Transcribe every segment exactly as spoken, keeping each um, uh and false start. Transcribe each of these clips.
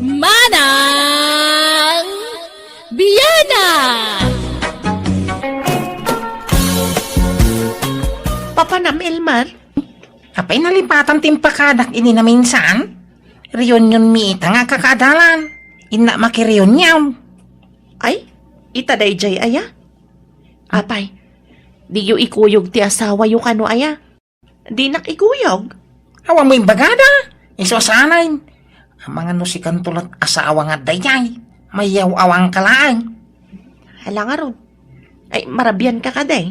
Manang Biana! Papanam, Elmar? Apay nalipatan ti impakadak idi naminsan? Reunion mi ita nga agkakaadalan. Innak makireunion. Ay, ita daydiay aya? Apay, diyo ikuyog ti asawayo kano aya? Dinak ikuyog. Awan mo imbagada? Isu a saanen. Amangan no sikanto la't asawa nga daydiay. Mayaw-awang ka laeng. Hala ngarud. Ay, marabian ka kadi.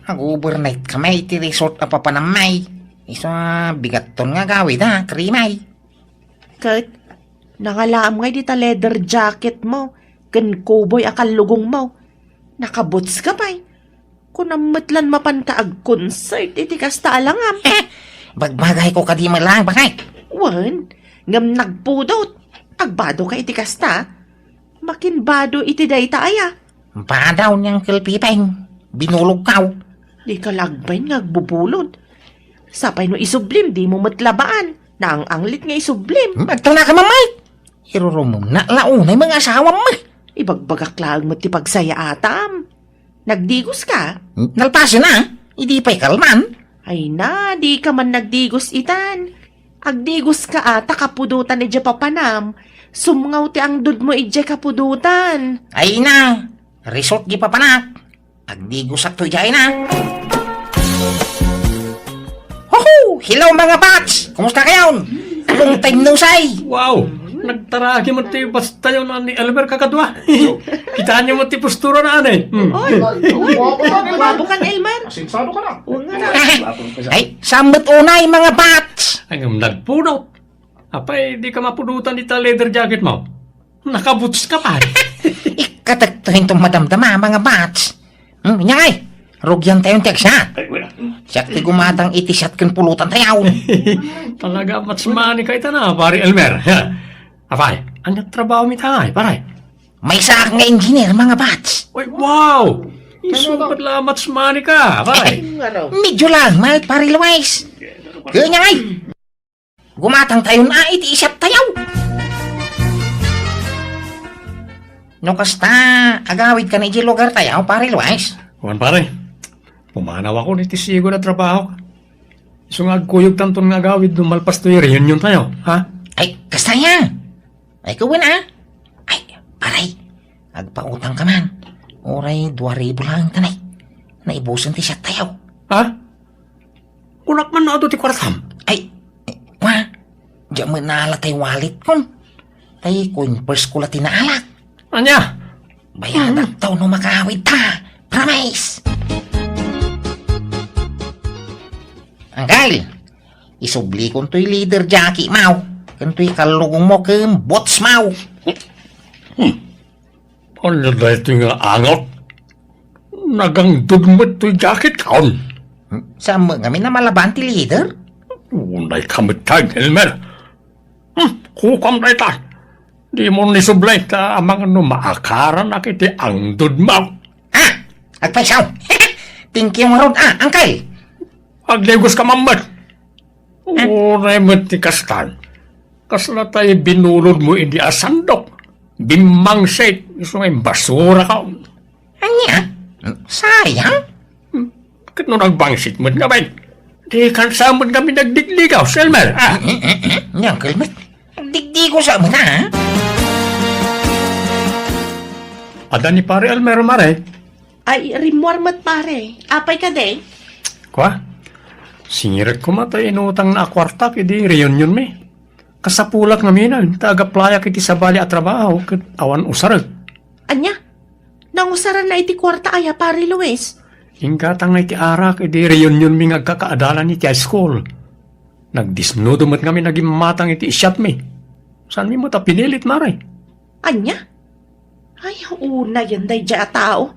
Nag-overnight kami iti resort a papanammi. Isu a bigatton nga agawid a, krimay. Ket, nangalaam ngay dita leather jacket mo, ken cowboy a kallugong mo. Nakaboots ka pay. Kunam met lan mapan ka ag-concert iti kasta a langam. Bagbagayko kadi met laeng, baket. Wen, ngem nagpudot. Agbado ka iti kasta. Makinbado iti dayta aya. Badaw ni Uncle Pipeng. Binulogkaw. Di ka la agbain nga agbubulod. Sapay no isublim, di mo met labaan. Naang-anglit nga isublim. Agtuna ka, Mamay. Irurumem na la unay mga asawam. Ibagbagak laeng met ti pagsayaatam. Nagdigos ka? Nalpasen a, idi pay kalman. Ay na, di ka man nagdigos itan. Agdigos ka a ta kapudotan idiay papanam. Sumngaw ti angdud mo idiay kapudotan. Ay na, resort di papanak. Agdigos akto idiay na. Hoho! Hello, mga bats! Kumusta kayon? Long time no see! Wow! Nagtaragi man ti batstayo na ni Elmer kakadua. Kitaenyo man ti postura na, ane. Hmm. Oy, oy, mabukan, Elmer. Asinsado ka na. Ay, samot unay, mga bats! Ay, ngem nagpudot. Apay, di ka mapudotan ita leather jacket mo? Nakaboots ka pa. Ikkatekto hinto madamdama, mga bats. Hmm, inyay, rugian tayon ti agsiat. Ay, wala. Siak ti gumatang iti siat ken pulutan tayon. Talaga, match money ka ita na, pare Elmer. Apay, ania trabaho mi tay, pare? Maysaak nga engineer, mga bats. Uy, wow! Isu met la match money ka, pare. Medyo lang, mal, pare Luis. Kanya ngay. Gumatang tayon a iti siat tayo. No kasta, agawid ka na iti lugar tayo, pare Luis. Wan, pare. Pumanaw ako iti sigud a trabaho. Isu nga agkuyog tanton nga agawid no malpas toy reunion tayo, ha? Ay, kasta ya. Ay, kawen, a. Ay, pare, agpautang ka man. Uray dua ribu lang tanay. Naibusan ti siat tayo. Ha? Kunak man no adu ti kuartam. Ay, wa, diak met naala tay wallet kon. Tay coin purse ko la ti naalak. Ania? Bayadak taw no makaawid ta. Promise! Anggal, isubli kon toy leather jacket maw. Ken toy kallugong mo ken boots maw. Hmm. Ania daytoy nga angot? Nagangdud met toy jacket kon. Saan met ngamin a malaban ti leather? Unay ka met, Elmer. Hmm, kukuam dayta. Di mo ni sublay ta amangan no maakaranak iti angdud mo. Ah, agpaysaw. Thank you ngarud, ah, angkal. Agdigos ka man met. Uray met ti kastan. Kasla tay binulod mo idi a sandok. Bimmangsit, isu nga basura ka. Ania? Sayang? Hmm, ket no nagbangsit met ngamin, di kansa met ngamin nagdigdigaw, Elmer. Ah. Ni Uncle met. Nagdigdigaw sa met, ha? Adda ni Pare Elmer, mare. Ay, rimmuar met, pare. Apay kadi? Kua? Singirek koma tay inutang na a kuartak idi reunion mi. Kasapulak ngamin ta agaplayak iti sabali a trabaho ket awan usarek. Ania? Nangusaranna iti kuarta aya, Pare Luis? Inggatangna iti arak idi reunion mi nga agkakaadalan iti high school. Nagdisnudo met ngamin a gimmatang iti siatmi. Saanmi met a pinilit, mare. Ania? Ay, unayen daydiay a tao.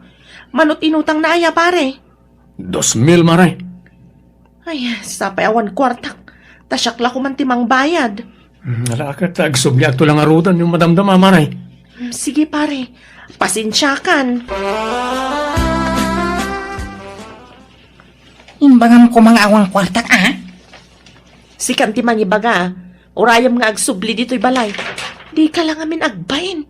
Manut inutangna aya, pare? Dos mil, mare. Ay, sapay awan kuartak. Ta siak la koman ti mangbayad. Hmm, ala ket agsubliakto la ngaruden no madamdama, mare. Hmm, sige, pare. Pasensiakan. Imbagam koma nga awan kuartak, a? Sikan ti mangibaga. Urayem nga agsubli ditoy balay. Dika la ngamin agbain.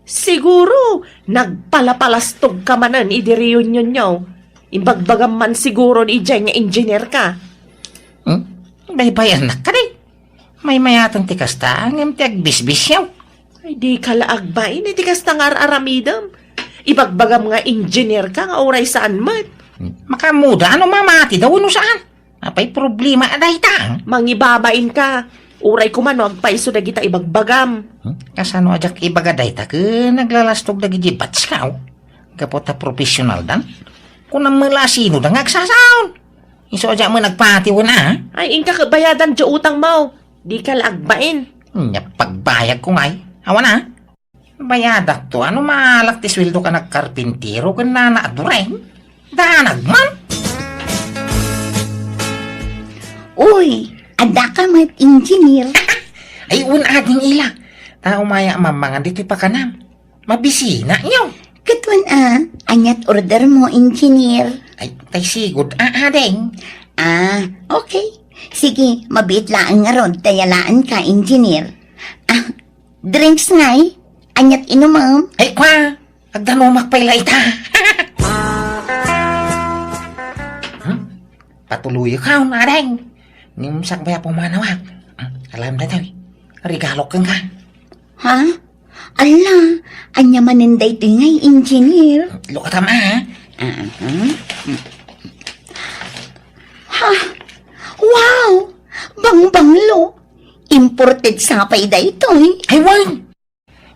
Siguro, nagpalapalastog ka manen idi reunionyo. Imbagbagam man siguro ni Jay nga engineer ka. Hmm? Baybay-annak kadi. Maymayaten ti kasta, ngem ti agbisbisyo. Ay, dika la agbain, iti kasta nga ar-aramidem. Ibagbagam nga engineer ka, nga uray saan met. Makaammoda no mamati daw wenno saan. Apay problema a dayta? Mangibabain ka. Uray koma no agpayso dagita ibagbagam. Hmm? Kasano a diak ibaga dayta ken naglalastog dagiti batch ko? Gapu ta professionaldan? Kunam met la a sinoda nga agsasaon. Isu a diak met nagpati wenno, a? Ay, inka ket bayadan diay utangmo. Dika la agbain. Nya pagbayadko ngay. Awan, a? Bayadakto, a no maalak ti sueldo ken agkarpintero ken nana a dureng? Danag man! Uy, adda ka met, engineer. Ay, wen, ading ila. Ta umaya mammangan ditoy pakanam. Mabisina nyo. Ket wen, a, aniat order mo, engineer? Ay, tay sigud, a, ading. Ah, okay. Sige, mabiit laeng ngarud, ta yalaen ka, engineer. Ah, drinks ngay? Aniat inumem? Ay, kwa! Agdanumak pay la ita. Hmm? Patuloyek, a, ading. Ngem sakbay a pumanawak. Hmm? Alam daytoy. Regalok kenka. Ha? Ala, ania manen daytoy ngay, engineer? Lukatam, a. Ah, ah. Ha? Wow! Bangbanglo! Imported sa pay daytoy? Ay, wen!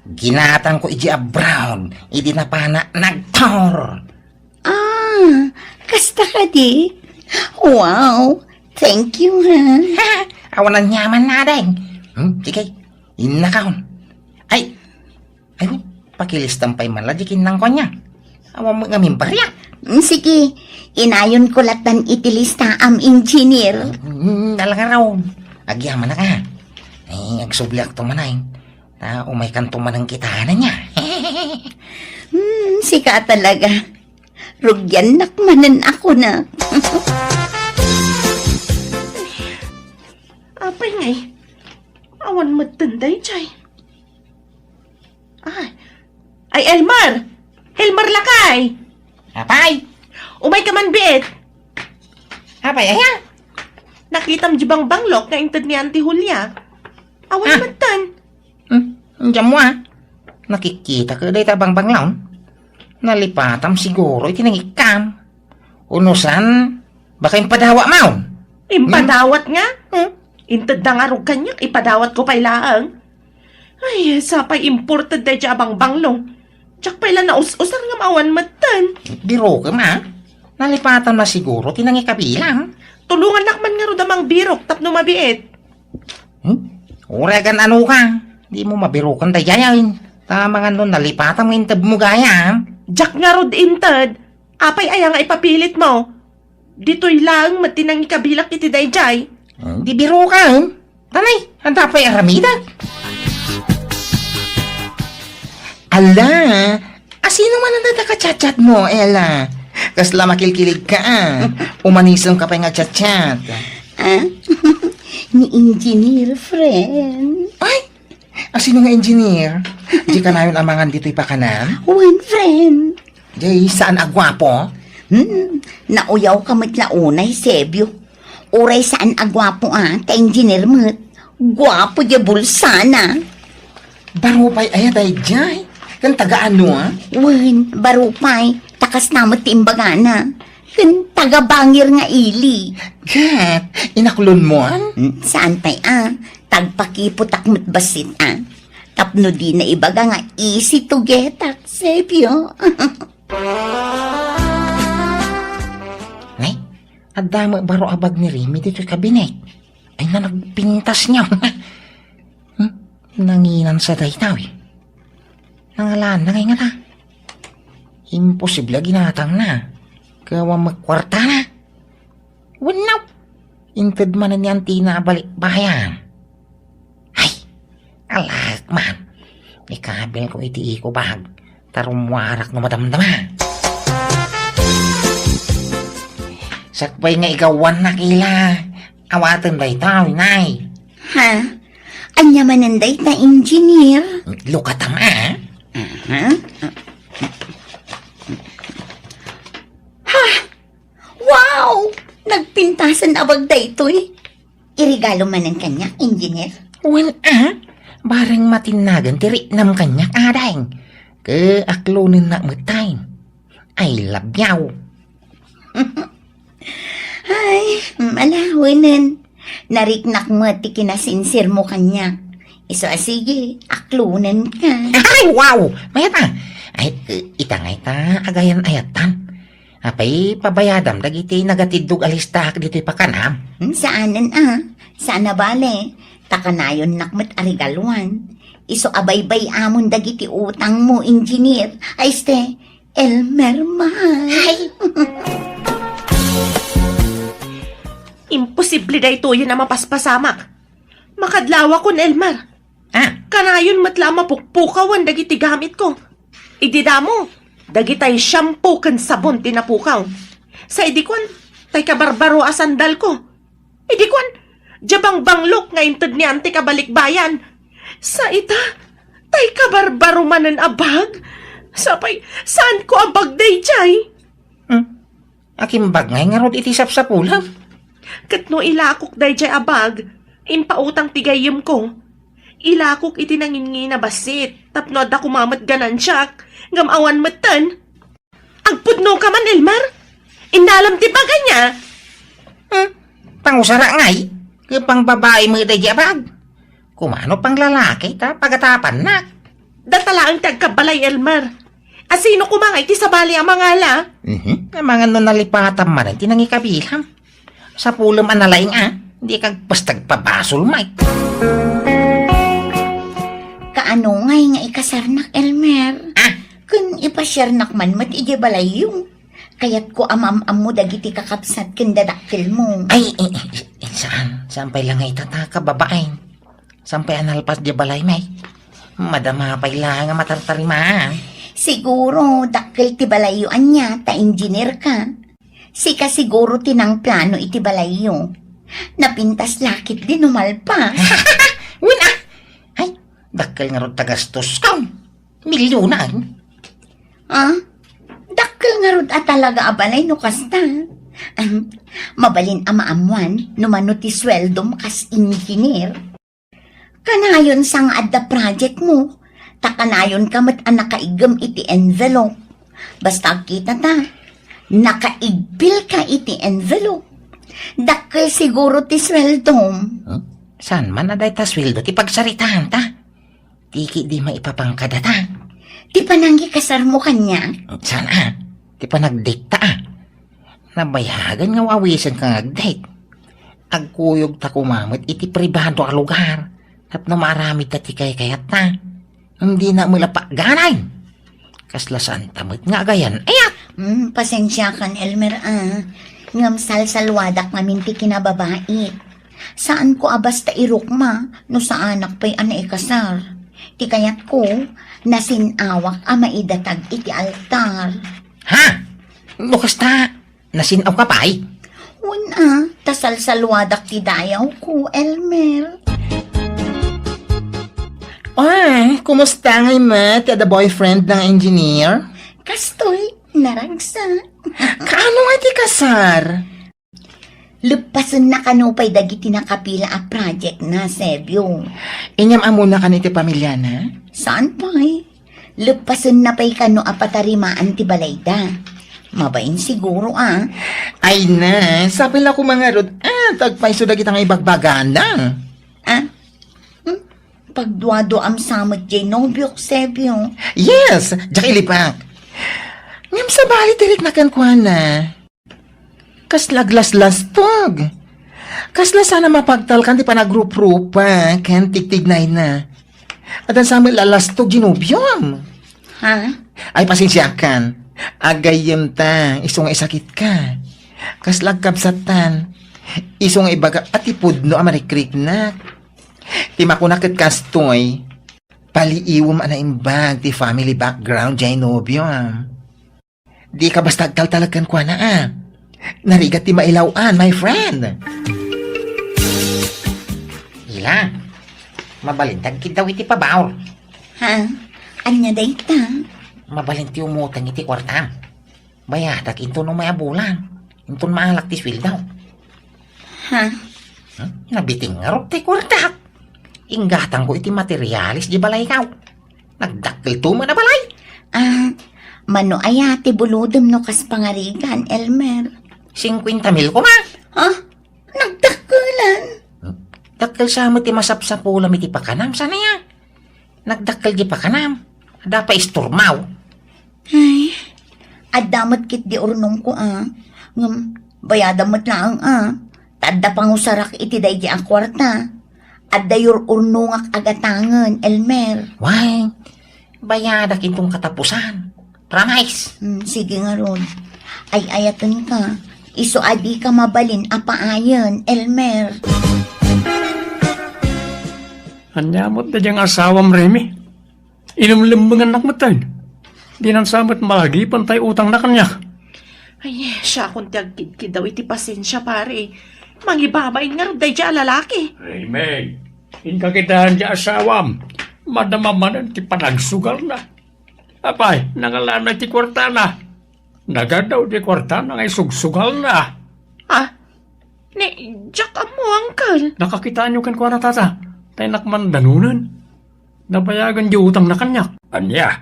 Ginatangko idiay abroad, idi napana nagtour. Ah, kasta kadi? Wow, thank you, ha. Awan aniaman, ading. Hmm, sige, innakon. Ay, ay, pakilistam pay man la di kinnangko ania. Awan met ngamin bariak. Mm, sige, inayonko lattan iti listaam, engineer. Mm, alangaron. Agyamanak, a. Ay, agsubliakto manen. Ta umaykanto manen kitaen ania. Hmm, sika talaga. Rugiannak manen a kuna. Apay ngay, awan metten daydiay. Ay, ay, Elmer! Elmer lakay! Apay? Umayka man biit. Apay, aya? Nakitam di bangbanglok nga inted ni Auntie Julia. Awan metten. Hmm, diammo, a. Nakikita ket dayta bangbanglon. Nalipatam siguro iti nangikkam. Unusan, baka impadawat maon. Impadawat nga? Hmm? Intedda ngarud kaniak, ipadawatko pay laeng. Ay, sapay imported daydiay a bangbanglong. Diak pay la naus-usar ngem awan metten. Birokem, a. Nalipatam na siguro ti nangikabilang. Tulongannak man ngarud a mangbirok tapno mabiit. Hmm? Uray agan-ano ka. Dimo mabiroken daydiay. Ta amangan no nalipatam nga intedmo gayam. Diak ngarud inted. Apay aya nga ipapilitmo? Ditoy laeng met ti nangikabilak iti daydiay. Hmm, di biroken. Tanay, adda pay aramidek. Ala, asino man dayta ka-chat-chatmo, Ella? Kasla makilkilig ka, a. Umanisem ka pay nga chat-chat. Ah? Ni engineer, friend. Ay, asino nga engineer? Di kanayon amangan ditoy pakanam? Wen, friend. Jay, saan a guapo? Hmm, nauyawka met la unay, Sebio. Uray saan a guapo, a, ta engineer met. Guapo di bulsana. Baro pay aya daydiay? Ken taga-ano, a? Wen, baro pay. Ta kasta met ti imbagana. Ken taga-Bangir nga ili. Ket, inaklonmon? Hmm, saan pay, a? Tagpakiputak met bassit, a. Tapno dina ibaga nga easy to get ak, Sebio. Nay, adda met baro a bag ni Remy ditoy kabinet. Ay, na nagpintas niya. Hmm? Nanginan sa dayta, eh. Nangalaan na ngay ngata. Imposible a ginatangna. Kawa magkwarta na. Wenno, inted manen ni Auntie Ina a balikbayan. Ay, alak man. Ikabil ko iti eco bag. Ta rummuarak no madamdama. Sakbay nga igawannak ila. Awaten dayta, inay. Ha? Ania manen dayta, engineer? Lukatam, a. Aha. Ha? Wow! Nagpintasen a bag daytoy. Iregalo manen kaniak, engineer? Wen, a. Bareng matinnagen ti riknam kaniak, a, daeng. Ket aklonennak met, daeng. I love you. Ay, malawenen. Nariknak met ti kinasinsirmo kaniak. Isu a sige, aklonenka. Ay, wow! Mayat, a. Ay, eh, ita ngay ta, agayan-ayatan. Apay, pabayadam dagiti nagatiddog a listaak ditoy pakanam? Hmm, saanen, a. Saan a bale. Ta kanayonnak met a regaluan. Isu a baybay-amon dagiti utangmo, engineer. Ay, este, Elmer, mahal. Ay. Imposible daytoyen a mapaspasamak. Makadlawakon, Elmer. A? Kanayon met la a mapukpukawan dagiti gamitko. Idi damo, dagitay shampoo ken sabon ti napukaw. Sa idi kuan, tay kabarbaro a sandalko. Idi kuan, dia bangbanglok nga inted ni antik a balikbayan. Sa ita, tay kabarbaro manen a bag. Sapay, saanko a bag daydiay? Hmm? Akimbag ngay ngarud iti sapsapulem? Ket no ilakok daydiay a bag, impautang ti gayyemko. Ilakok iti nanginnginabassit, tapno adda koma met ganansiak, ngem awan metten. Agpudnoka man, Elmer? Innalam ti bag ania? Hmm? Pangusara ngay? Ket pangbabai met daydiay a bag? Kumano panglalaki ta pagatapannak? Data laeng ti agkabbalay, Elmer. A, sino koma nga iti sabali a mangala? Mhm. Amangan no nalipatam manen ti nangikabilam. Sapulem a nalaing a, di kag basta agpabasol, Mike. Kaano ngay nga ikasarnak, Elmer? A? Ken ipasiarnak man met idiay balayyo. Kayatko a maam-ammo dagiti kakabsat ken dadakkelmo. Ay, eh, eh, eh, saan? Saan pay la nga ita ta, kababain? Saan pay a nalpas diay balay, Mike? Madama pay la nga matartarimaan. Siguro, dakkel ti balayyo ania, ta engineer ka. Sika siguro ti nangplano iti balayyo. Napintas la ketdi no malpas. Wen, a? Ay, dakkel ngarud ta gastoskon. Milyonan. A? Dakkel ngarud a talaga a balay no kasta. Ahem, mabalin a maammoan no mano ti sueldom kas engineer. Kanayon sa nga adda projectmo, ta kanayonka met a nakaiggem iti envelope. Basta agkitata, nakaigpilka iti envelope. Dakkel siguro ti sueldom. Huh? Saan man a dayta sueldo ti pagsaritaanta? Ti ketdi maipapangkadata. Ti panangikasarmo kaniak? Saan a? Ti panagdate ta a. Nabayagen nga awisenka nga agdate. Agkuyogta koma met iti pribado a lugar tapno maaramidta ti kaykayatta. Dina met la pagganay. Kasla saanta met nga agayan-ayat. Hmm, pasensiakan, Elmer, a. Ngem salsalluadak ngamin ti kinababait. Saanko a basta irukma no saanak pay a naikasar. Ti kayatko, nasin-awak a maidatag iti altar. Ha? No kasta, nasin-awka pay? Wen a, ta salsalluadak ti dayawko, Elmer. Ay, kumusta ngay met ti adda boyfriend nga engineer? Kastoy, naragsak. Kaano nga ti kasar? Leppasenna kano pay dagiti nakapila a projectna, Sebio. Inyam-ammona kano iti pamiliana? Saan pay? Leppasenna pay kano a patarimaan ti balayda. Mabain siguro a. Ay na, sapay la koma ngarud a, ta agpayso dagita nga ibagbagana. A? Hmm? Pagduaduam sa met jay nobiok, Sebio. Yes, diak ilipak. Ngem sabali ti rikna kenkuana. Kasla aglaslastog. Kasla saan a mapagtalkan ti panagruprupa ken tigtignayna. Adda sa met la a lastog jay nobiom. Ha? Ay, pasensiakan. Agayyemta, isu nga isakitka. Kasla agkabsattan. Isu nga ibagak a ti pudno a marikriknak. Ti makuna ket kastoy, paliiwem a naimbag ti family background jay nobiom. Dika basta agtaltalek kenkuana a. Narigat ti mailaw-an, my friend. Ila, Mabalin ti agkiddaw iti pabaor. Ha? Ania dayta? Mabalin ti umutang iti kuartam. Bayadak inton umay a bulan. Inton maalak ti sueldo. Ha? Hmm? Nabitin ngarud ti kuartak. Inggatangko iti materialis di balaykaw. Nagdakkel to man a balay. Ah, mano aya ti bulodem no kas pangarigan, Elmer? Singkuenta mil koma. Ha? Nagdakkelan? Hmm? Dakkel sa met ti masapsapulam iti pakanam, saan aya? Nagdakkel di pakanam. Adda pay istormaw. Ay, adda met ketdi urnongko, a. Ngem, bayadam met laeng, a. Ta adda pangusarak iti daydi a kuarta. Adda yur-urnongak a gatangen, Elmer. Wen, bayadak inton katapusan. Promise. Hmm, sige ngarud. Ay-ayatenka. Isu a dika mabalin a paayen, Elmer. Ania met daydiay nga asawam, Remy? Inumlemmengannak metten. Dinan sa met malagipen tay utangna kaniak. Ay, siakon ti agkidkiddaw iti pasensia, pare. Mangibabain ngarud daydiay a lalaki. Remy, inka kitaen ti asawam. Madama manen ti panagsugalna. Apay, nangalana ti kuartana. Nagadaw ti kuartana nga isugsugalna. Ah, ni, diak ammo, uncle. Nakakitaanyo kenkuana, tata. Ta innak man danonen. Nabayagen di utangna kaniak. Ania?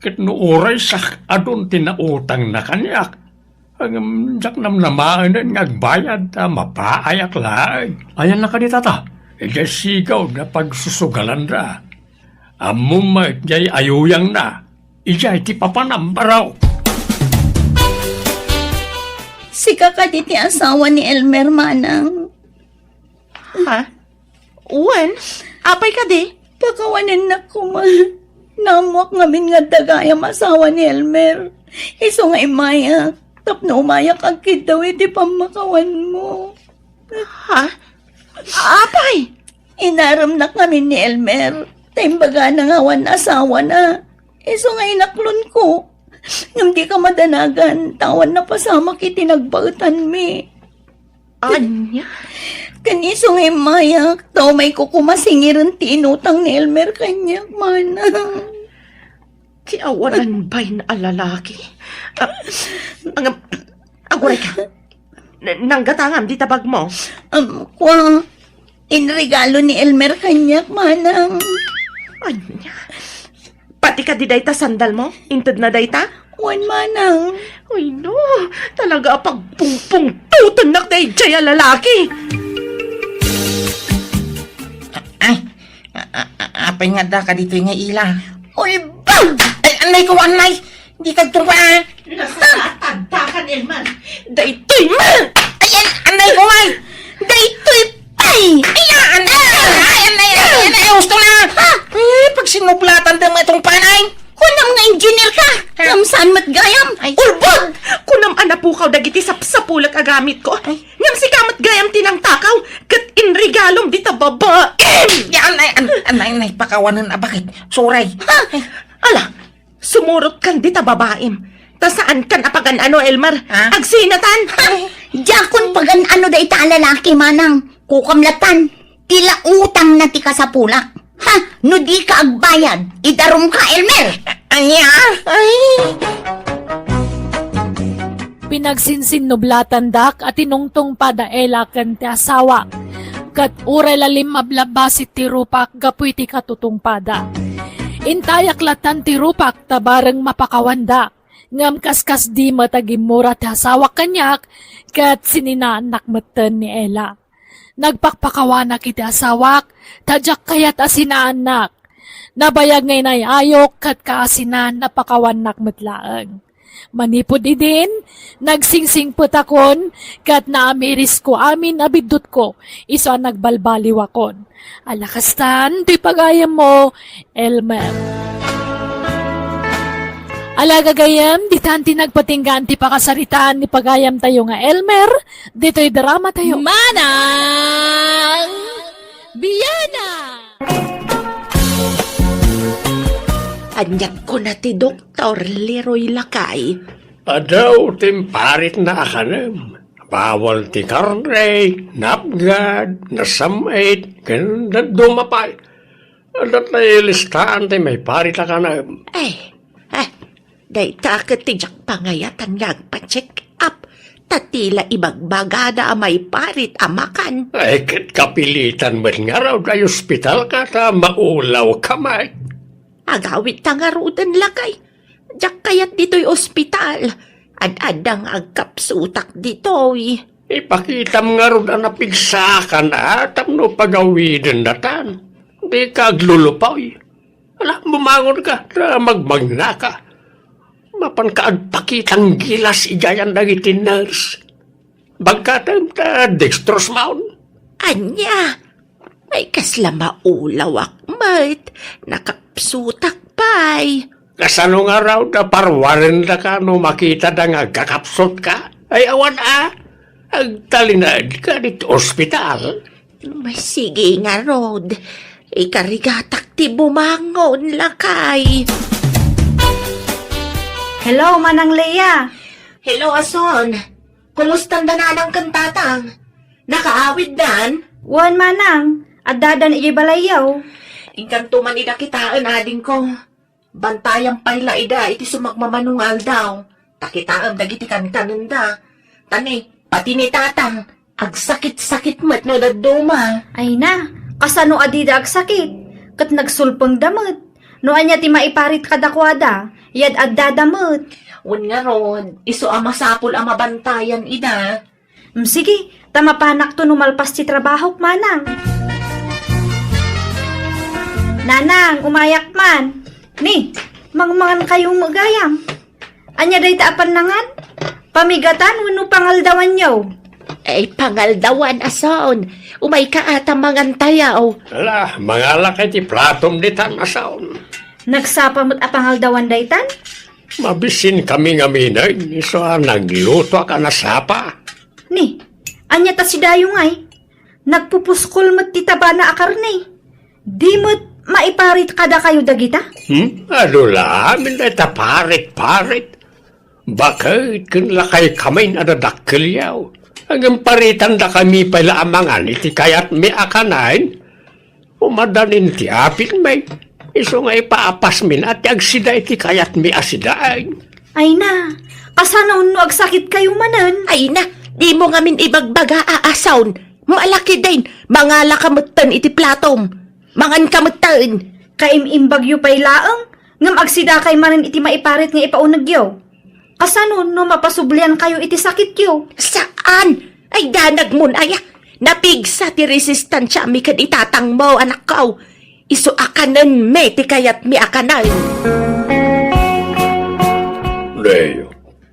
Ket no uray siak adun ti nautangna kaniak, ngem diak namnamaenen nga agbayad ta mapaayak laeng. Ayanna kadi, tata? Idiay sigaw na pagsusugalanda. Ammom met diay ayuyangna. Idiay ti papanam, baro. Sika kadi ti asawa ni Elmer, manang? Ha? Wen, apay kadi? Pakawanennak koma. Naammoak ngamin nga adda gayam asawa ni Elmer. Isu nga immayak, tapno umayak agkiddaw iti pammakawanmo. Ha? Apay? Inaremnak ngamin ni Elmer, ta imbagana nga awan asawana. Isu nga inaklonko. Ngem dika madanagan, ta awan napasamak iti nagbaetanmi. Ania? Ken isu nga immayak, ta umayko koma singiren ti inutang ni Elmer kaniak, manang. Ti awanan bain a lalaki? Ah, ang, aguray ka. N-, nanggatangam dita bagmo? Um, kua, inregalo ni Elmer kaniak, manang. Ania? Pati kadi dayta sandalmo? Intedna dayta? Wen, manang. Ay, no. Talaga a pagpungpungtutennak daydiay a lalaki. Ay, a, a, a, apay nga adda kaditoy nga ila? Ulbag! Ay, anay ko, anay! Di kagtungpa, ah! Nasakatakan, Elmer! Daytoy man! Ay, an-, anay ko, ay! Daytoy pay! Ay, ah, anay! Ay, anay, anay, anay, gusto na! Ha? Eh, pagsinublatan da mo itong panay! Kunam nga engineer ka! Ha? Ngem saan met gayam? Ay. Ulbod! Kunam a napukaw dagiti sapsapulek a gamit ko. Ay. Ngem sika met gayam ti nangtakaw, ket inregalom dita babaem! Ya, anay, an-, anay, anay, pakawanen a bakit? Suray. Ha? Ala, sumurot kan dita babaem. Ta saan kan a pagan-ano, Elmer? Ha? Agsinatan! Ay. Diakon pagan-ano dayta a lalaki, manang. Kukamlatan. Ti lautangna ti kasapulak. Ha? No dika agbayad, idarumka, Elmer! Ania? Ay! Pinagsinsinnublatandak a tinungtungpada Ela ken ti asawa. Ket uray la limmablabasit ti rupak gapu iti katutungpada. Intayak latan ti rupak ta bareng mapakawanda. Ngem kaskasdi met a gimmura ti asawak kaniak, ket sininaannak metten ni Ela. Nagpakpakawanak iti asawak, ta diak kayat a sinaannak. Nabayag nga inay-ayok ket kaasinan a pakawannak met laeng. Manipud idin, nagsingsingpetakon ket naamirisko amin a biddutko isu a nagbalbaliwakon. Ala kastan ti pagayammo, Elmer. Ala gagayam, ditan ti nagpatinggaan ti pakasaritaan ni pagayamtayo nga Elmer, ditoy drama tayo. Manang Biana! Aniat kuna ti Doktor Leroy lakay? Adu ti imparitna a kanem. Bawal ti karne, napgad, nasam-it, ken dadduma pay. Adda ti listaan ti maiparit a kanem. Ay, ah, dayta ket ti diak pangayatan nga agpa-check up. Ta ti la ibagbagada a maiparit a makan. Ay, ket kapilitan met ngarud a ospitalka ta maulawka met. Agawidta ngaruden, lakay. Diak kayat ditoy ospital. Ad-adda nga agkapsutak ditoy. Ipakitam ngarud a napigsaakan a tapno pagawidendatan. Dika aglulupoy. Ala, bumangonka ta magmagnaka. Mapanka agpakitang gilas idiayan dagiti nurse. Bagkatem ta dextrose maon. Ania? Ay, kasla maulawak met. Nakapsutak pay. Kasano ngarud a parwarendaka no makitada nga agkakapsutka? Ay, awan a. Agtalinaedka ditoy ospital. Masigi ngarud. Ikarigatak ti bumangon, lakay. Hello, Manang Lea. Hello, Ason. Kumustanda nanang ken tatang? Nakaawiddan? Wen, manang. Addadan idiay balayyo. Inkanto man ida kitaen, adingko. Bantayam pay la ida iti sumagmamano nga aldaw. Ta kitaem dagiti kankanenda. Ta ne, pati ni tatang, agsakit-sakit met no dadduma. Ay na, kasano a dida agsakit? Ket nagsulpengda met. No ania ti maiparit kadakuada, yad-addada met. Wen ngarud, isu a masapul a mabantayan ida. Mm, sige, ta mapanakto no malpas ti trabahok, manang. Nanang, umayak man. Ni, mangmangan kayo gayam. Ania dayta a pannangan? Pamigatan wenno pangaldawanyo? Ay, pangaldawan, Ason. Umayka a ta mangantayo. Ala, mangalaka iti platom ditan, Ason. Nagsapa met a pangaldawan daytan? Mabisinkami ngamin, isu a naglutoak a nasapa. Ni, ania ta si Dayo ngay? Nagpupuskol met ti tabana a karne. Di met maiparit kadakayo dagita? Hmm? Adu la amin dayta parit-parit. Baket ken lakay kamin a dadakkelyo. Ngem paritandakami pay la a mangan iti kayatmi a kanen. Umadanin ti apilmi. Isu nga ipaapasmin a ti agsida iti kayatmi a sidaen. Ay na, kasano no agsakit kayo manen? Ay na, dimo ngamin ibagbaga a Ason. Malaki din, mangalaka metten iti platom. Manganka metten. Kaim-imbagyo pay laeng, ngem agsidakay manen iti maiparit nga ipaunegyo. Kasano no mapasublian kayo iti sakityo? Saan? Ay, danag mon aya. Napigsa ti resistansiami ken itatangmo, anakko. Isu a kanenmi ti kayatmi a kanen. Nay,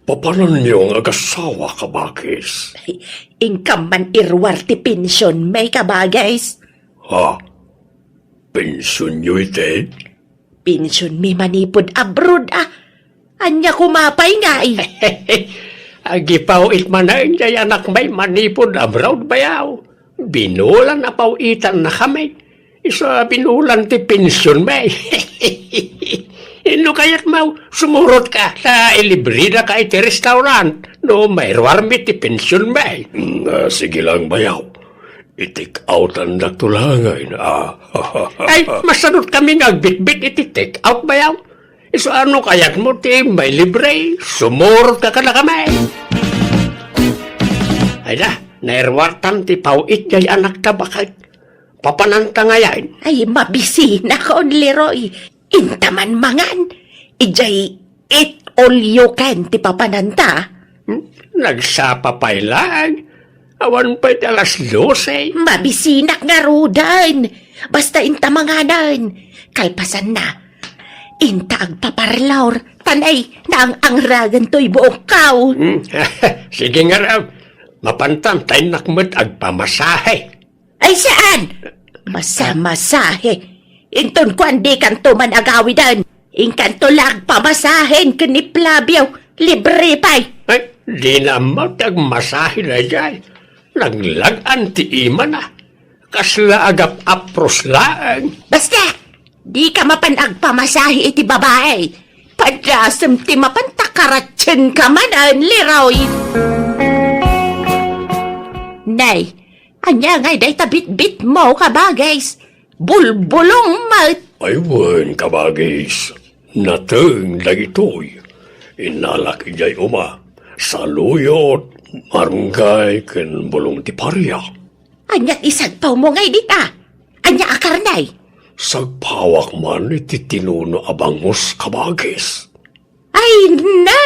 papananyo nga agasawa, kabakis? Inkam man iruar ti pensionmi, kabagis. Ha? Pensionyo iti? Pensionmi manipud abroad, a. Ania koma pay ngay? Agipaw-it manen jay anakmi manipud abroad, bayaw. Binulan a paw-itannakami. Isu a binulan ti pensionmi. No kayatmo, sumurotka ta ilibredaka iti restaurant no mairuarmi ti pensionmi. Mm, ah, sige lang, bayaw. I-take outandakto laengen, a. Ay, masanotkami nga agbitbit iti take out, bayaw. Isu a no kayatmo ti mailibre, sumurotka kadakami. Ay da, nairuartan ti paw-it jay anakta, baket. Papananta ngayen. Ay, mabisinakon, Leroy. Inta man mangan, idiay eat all you can ti papananta. Hmm? Nagsapa pay laeng. Awan pay ti alas dose. Mabisinak ngaruden. Basta inta manganen. Kalpasanna, inta agpaparlor. Tanay, naang-angragan toy buokkaw. Hmm? Sige ngarud. Mapantan ta innak met agpamasahe. Ay, saan? Masamasahe. Inton kuan, dikanto man agawiden. Inkanto la agpamasahen ken ni Flavio. Libre pay. Ay, dina met agmasahe daydiay. Naglag-an ti imana. Kasla agap-apros laeng. Basta, dika mapan agpamasahe iti babae. Padasem ti mapan ta karatsienka manen, Leroy. Nay, ania ngay dayta bitbitmo, kabagis? Bulbulong met. Ay wen, kabagis. Nateng dagitoy. Innalak idiay uma. Saluyot, marunggay, ken bulong ti paria. Ania ti sagpawmo ngay dita? Ania a karne? Sagpawak man iti tinuno a bangus, kabagis. Ay na!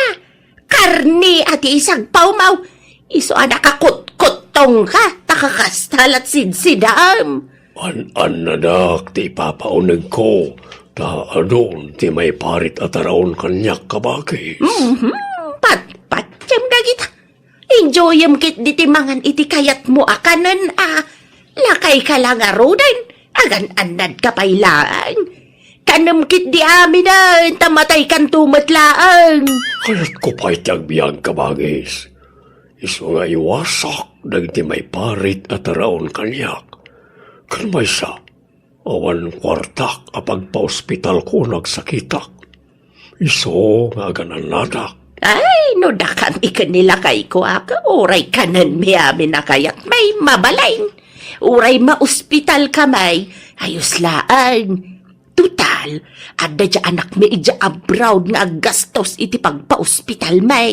Karne a ti isagpawmo! Isu a nakakutkuttongka, ta kakasta la't sidsidam. An-annadak ti ipapaunegko, ta adun ti maiparit a taraon kaniak, kabagis. Mhm, patpatiem dagita. Enjoyem ketdi ti mangan iti kayatmo a kanen a. Lakayka la ngaruden, agan-annadka pay laeng. Kanem ketdi aminen, ta mataykanto met laeng. Kayatko pay ti agbiag, kabagis. Isu nga iwasak dagiti maiparit a taraon kaniak. Ken maysa, awan kuartak a pagpaospitalko no agsakitak. Isu nga agan-annadak. Ay, no dakami ken ni lakayko a, uray kanenmi amin a kayatmi, mabalin. Uray maospitalkami, ayos laeng. Total, adda diay anakmi idiay abroad nga aggastos iti pagpaospitalmi.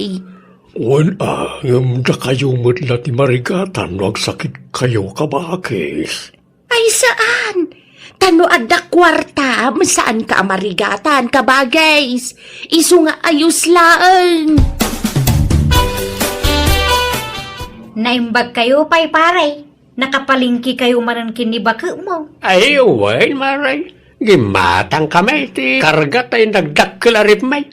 Wen a, ngem dakayo met la ti marigatan no agsakitkayo, kabagis. Ay, saan. Ta no adda kuartam, saanka a marigatan, kabagis. Isu nga ayos laeng. Naimbagkayo pay, pare. Nakapalengkekayo manen ken ni baketmo. Ay, wen, mare. Gimmatangkami ti karga ta indakdakkel a rifmi.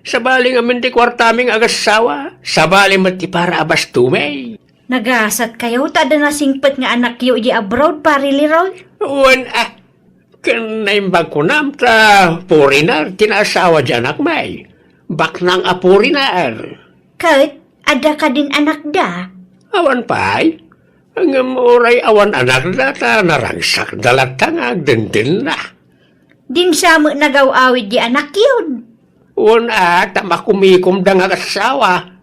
Sabali ngamin ti kuartami nga agassawa. Sabali met ti para a bastomi. Nagasatkayo ta adda nasingpet nga anakyo idiay abroad, Pare Leroy? Wen a, ken naimbag kunam ta foreigner ti naasawa diay anakmi. Baknang a foreigner. Ket adda kadin anakda? Awan pay. Ngem uray awan anakda ta naragsakda latta nga agdendenda. Din sa met nagaw-awid diay anakyon? Wen a, ta makumikomda nga agassawa.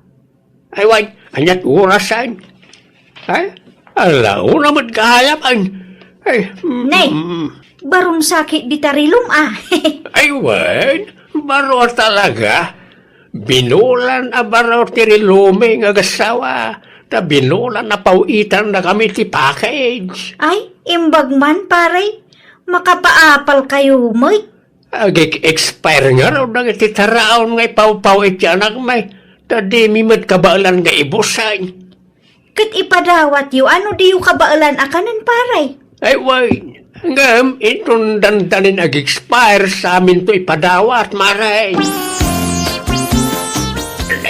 Ay, wen, ania't orasen? Ay, ala, una met gayam, ay, ay, mm, Nay, mm. Baron sakit dita rilum, ah. Ay, wen, baro talaga. Binulan a baro ti rilumi nga agassawa, ta binulan a paw-itannakami ti package. Ay, imbag man, pare. Makapaapalkayo met. Agik-expire ngarud dagiti taraon nga ipawpaw iti anakmi, ta dimi met kabaelan nga ibusen. Ket ipadawatyo a no diyo kabaelan a kanen, pare? Ay, wen. Ngem, inton dandanin ag-expire, saminto ipadawat, mare.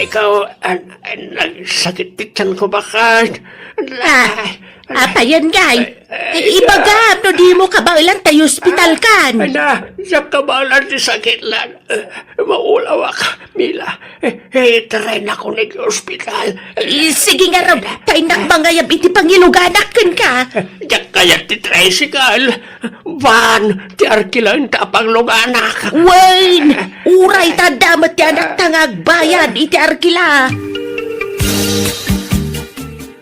Ikaw, an-, an-, nagsakit ti tiyanko baket. Ah, apayen, gay? Ay, ay, ibagam no dimo kabaelan ta iospitalkan. Ay, na, diak kabaelan ti sakitlan. Maulawak, Mila. Eh, eh, itraynakon iti ospital. Eh, sige ngarud, ta innak mangayab iti pangiluganak kenka. Diak kayat ti tricycle, van, ti arkilaenta a pangluganak. Wen, uray ta adda met ti anakta nga agbayad iti arkila.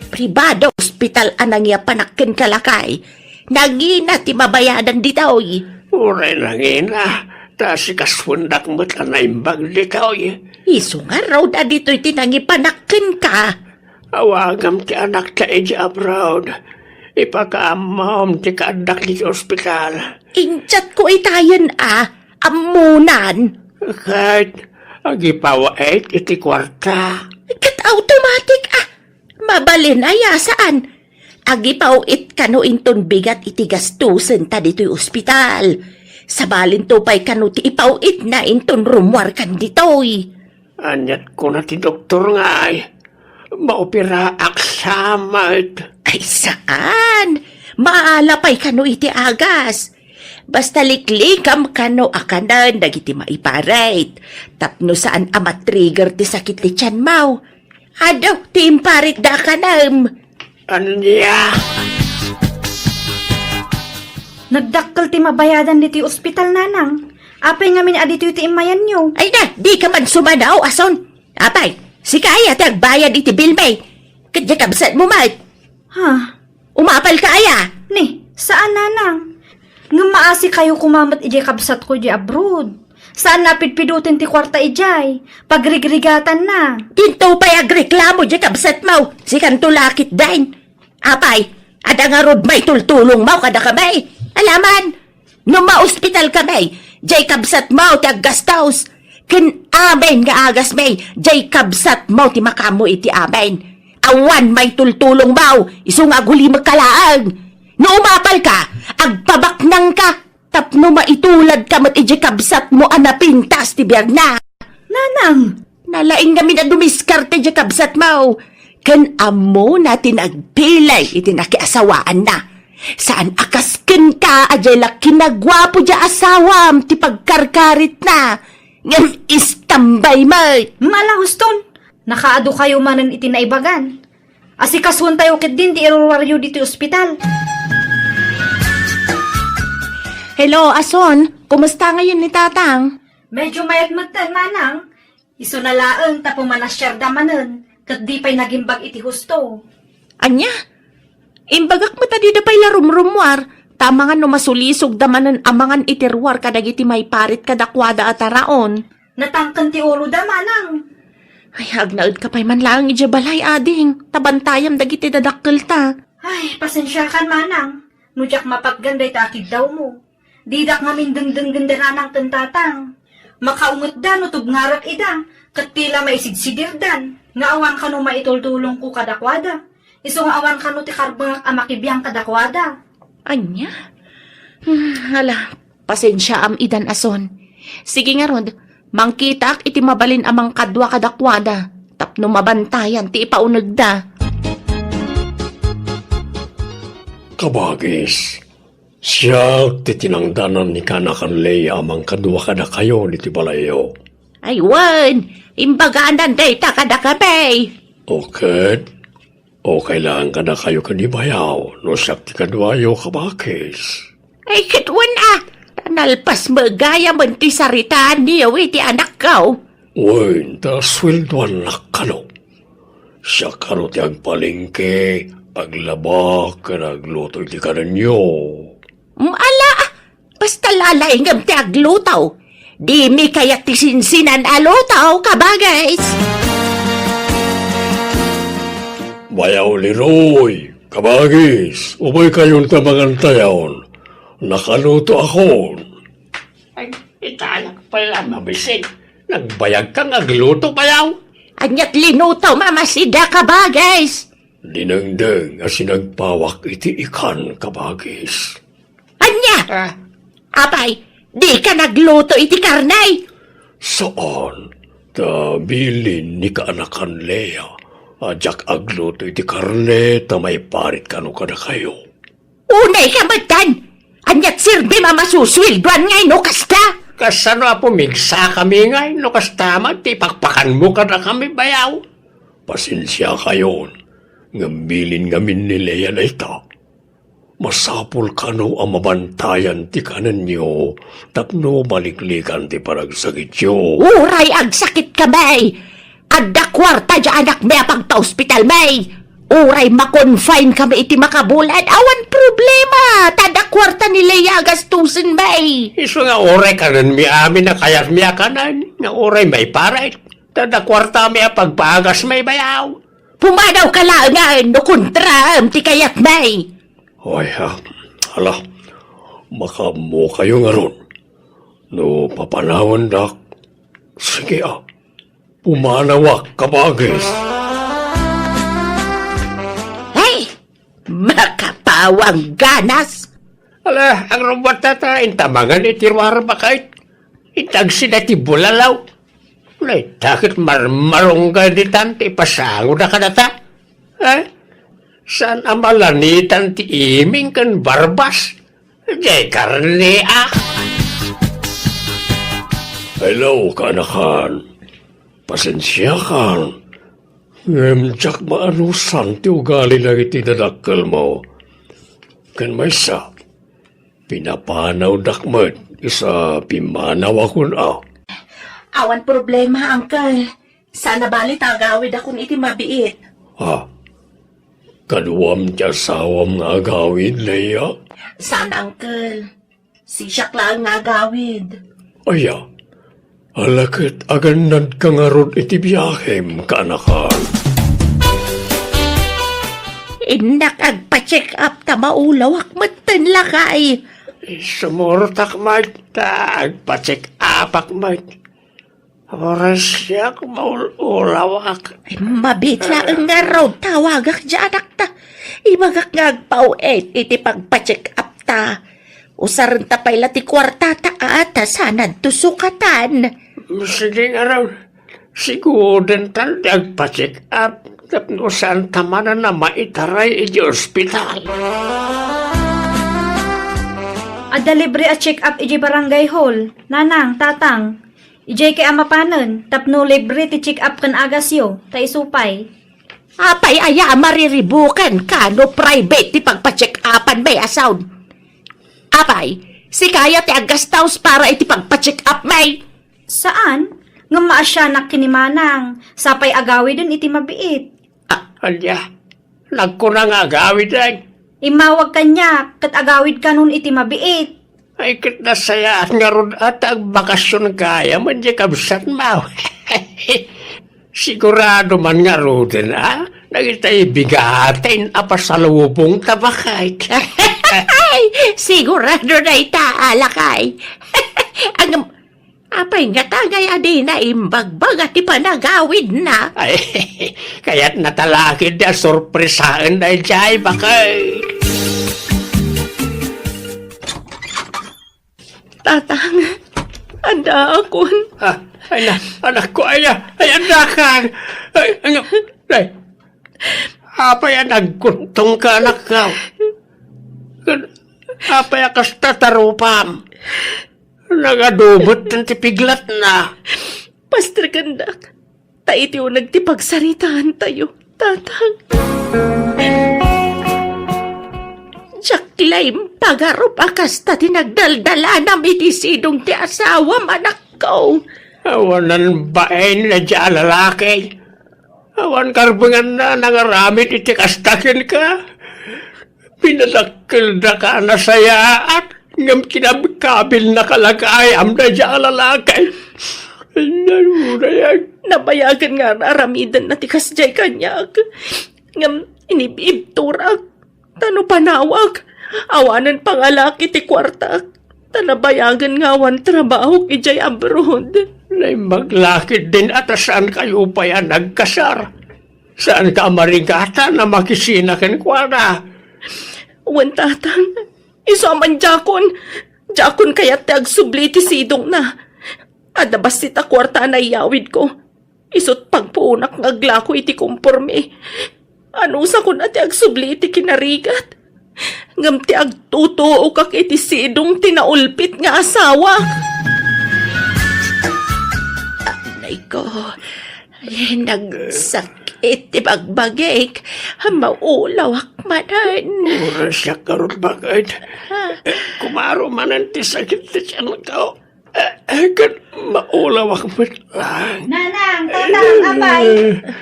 Pribado ospital a nangiapanak kenka, lakay. Nangina ti mabayadan ditoy. Uray nangina, ta sikasuendak met a naimbag ditoy. Isu ngarud a ditoy ti nangipanak kenka. Awagam ti anakta idiay abroad. Ipakaammom ti kaaddak iti ospital. Injatko itayen a, ammonan. Ket agipaw-it iti kuarta. Ket automatic a. Mabalin aya, saan? Agipaw-it kano inton bigat iti gastusen ta ditoy ospital. Sabalinto pay kano ti ipaw-itna inton rummuarkan ditoy. Ania't kuna ti doktor ngay, maoperaak sa met. Ay, saan? Maala pay kano iti agas. Basta liklikam kano a kanen dagiti maiparit. Tapno saan a matrigger ti sakit ti tiyanmo. Adu, ti imparitda a kanem. Ania? Nagdakkel ti mabayadan ditoy ospital, nanang. Apay ngamin a ditoy ti immayanyo? Ay na, dika man sumanaw, ason. Apay, sika aya ti agbayad iti bilmi. Ket diay kabsatmo met. Ha? Umapalka aya? Ni, saan, nanang. Ngem maasikayo koma met idiay kabsatko idiay abroad. Saan a pidpiduten ti kuarta idiay. Pagrigrigatanna. Dinto pay agreklamo diay kabsatmo. Sikanto la ketdin. Apay, adda ngarud maitultulongmo kadakami? Alaman, no maospital kami, diay kabsatmo ti aggastos. Ken amin nga agasmi, diay kabsatmo ti makaammo iti amin. Awan maitultulongmo, isu nga agulimekka laeng. No umapalka, agpabaknangka. Tapno maituladka met idiay kabsatmo a napintas ti biagna. Nanang! Nalaing ngamin a dumiskarte diay kabsatmo. Ken ammona ti nagpilay iti nakiasawaanna. Saan a kas kenka a diay la kinaguapo diay asawam ti pagkarkaritna. Ngem istambay met. Mala Huston, nakaadukayo manen iti naibagan. Asikasuentayo ketdin ti iruruaryo ditoy ospital. Hello, Ason. Kumusta ngayon ni Tatang? Medyo mayat metten, Manang. Isuna laeng ta pumanasiarda manen, ket di pay nagimbag iti husto. Ania? Imbagak met a dida pay la rumrummuar, ta amangan no masulisogda manen amangan iti ruar kadagiti maiparit kadakuada a taraon. Natangken ti uloda, Manang. Ay, agnaedka pay man laeng idiay balay, ading, ta bantayam dagiti dadakkelta. Ay, pasensiakan, Manang, no diak mapatgan dayta a kiddawmo. Didak ngamin dengdenggen da Nanang ken Tatang. Makaungetda no tubngarek ida, ket ti la maisidsidirdan, nga awan kano maitultulongko kadakuada. Isu nga awan kano ti karbengak a makibiang kadakuada. Ania? Hmm, ala, pasensiaam idan, Ason. Sige ngarud, mangkitaak iti mabalin a mangkadua kadakuada, tapno mabantayan ti ipaunegda. Kabagis, siak ti tinangdanan ni kaanakan Lea a mangkadua kadakayo ditoy balayyo. Ay wen, imbaganan dayta kadakami. O ket, okay laeng kadakayo ken ni bayaw no siak ti kaduayo, kabagis. Ay ket wen a, ta nalpas met gayamen ti saritaanyo iti anakko. Wen, ta sueldoannak kano. Siak kano ti agpalengke, aglaba, ken agluto iti kanenyo. Mm, ala, basta lalaingem ti agluto. Dimi kayat ti sinsinan a luto, kabagis. Bayaw Leroy, kabagis, umaykayon ta mangantayon. Nakaluto akon. Ay, itanak pala, mabisin. Nagbayag kang agluto, bayaw? Aniat linuto, mamasida, kabagis? Dinengdeng a sinagpawak iti ikan, kabagis. Ania? Ah. Apay, di ka nagluto iti karne? Saan, ta bilin ni kaanakan Lea a diak agluto iti karne ta maiparit kano kadakayo. Unay ka metten! Aniat sirbim a masusueldoan ngay no kasta? Kasano a pumigsakami ngay no kasta man ti ipakpakanmo kadakami, bayaw? Pasensiakayon, ngem bilin ngamin ni Lea dayta. Masapul kano a mabantayan ti kanenyo tapno maliklikan ti panagsakityo. Uray agsakit kami! Adda kuarta diay anakmi a pagpaospitalmi. Uray ma-confine kami iti makabulad, awan problema. Ta adda kuarta ni Lea a gastusenmi. Isu nga uray kanenmi amin a kayatmi a kanen, nga uray maiparit. Ta adda kuartami a pagpaagasmi, bayaw. Pumanaw ka laengen no kontraem ti kayatmi. Ay, ah, ala, makaammokayo ngarud. No papanawendak, sige, ah. Pumanawak, kabagis. Ay, makapawang ganas. Ala, ang rumbot tata, intamangan iti ruar bakait. Intagsida ti bulalaw. Naitakit marmarungga ditan ti ipasangoda kadata. Eh? Saan a malanitan ti iming ken barbas? Jay karne, ah! Hello, kaanakan. Pasensiakan. Ngem diak maanusan ti ugali dagiti dadakkelmo. Ken maysa, pinapanawdak met, isa pimanawakon a. Awan problema, Uncle. Saan a bali ta agawidakon iti mabiit. Ha? Kaduam ti asawam nga agawid, Leia? Saan, Uncle. Sisiak laeng nga agawid. Aya, ala ket agannadka ngarud iti biahem, kaanakan. Innak agpa-check up ta maulawak metten, lakay. Sumurtak met ta agpa-check upak met. Oras siak maul-ulawak. Ay, mabiit laeng ngarud, tawagak diay anakta. Ibagak nga agpaw-et iti pagpa-check up ta. Usarenta pay la ti kuartata a ta sananto sukatan. Sige ngarud, sigudentan ti agpa-check up tapno saanta manen a maitaray iti ospital. Adda libre a check up iti barangay hall, nanang, tatang. Idiay kay a mapanen, tapno libre ti check-up ken agasyo, ta isu pay. Apay aya a mariribukanka no private ti pagpa-check-upan, may asaw? Apay, sika aya ti aggastaus para iti pagpa-check-up, may? Saan? Ngem maasianak ken ni manang, sapay agawiden iti mabiit. Ah, ania? Nagkuna nga agawiden. Immawag kaniak, ket agawidkanon iti mabiit. Ay, ket nasayaat ngarud a ta agbakasionka, aya met diay kabsatmo. Sigurado man ngaruden, a? Dagitay bigaten a pasalubongta, baket. Ay, sigurado dayta, a lakay. Ang Apay ngata ngay a dina imbagbaga ti panagawidna? Ay, kayatna ta la ketdi a sorpresaen daydiay, baket. Tatang, addaakon. Ah, ay na, anakko, ay, ay, addakan. Ay, ano, ay, apay a nagkuttongka, anakko? Apay a kasta ti rupam? Nagadu metten ti piglatna. Pastrekendak, ta iti uneg ti pagsaritaantayo, tatang. Diak la impagarup a kasta ti nagdaldalanam iti sidong ti asawam, anakko. Awanan bain daydiay a lalaki. Awan karbenganna a nangaramid iti kasta kenka. Pinadakkeldaka a nasayaat, ngem kinabkabilnaka la gayyem daydiay a lalaki. Nabayagen nga ar-aramidenna ti kasdiay kaniak. Ngem inib-ibturak. Ta no panawak, awanen pangalak iti kuartak, ta nabayagen nga awan trabahok idiay abroad. Naimbag la ketdin a ta saankayo pay a nagkasar. Saanka a marigatan a makisina kenkuana. Wen, tatang, isu a man diakon, diakon kayat ti agsubli iti sidongna. Adda bassit a kuarta a naiyawidko. Isut' pagpuonak nga aglako iti komporme. Anusakon a ti agsubli iti kinarigat. Ngem ti agtutuokak iti sidong ti naulpit nga asawa. Anay ko, ay, nagsakit ti bagbagik. Maulawak manen. Urasyak ngarud, baket. Ha? Kumaro manen ti sakit ti tiyanko. Eh, eh, ket maulawak met lang. Nanang, tatang, apay.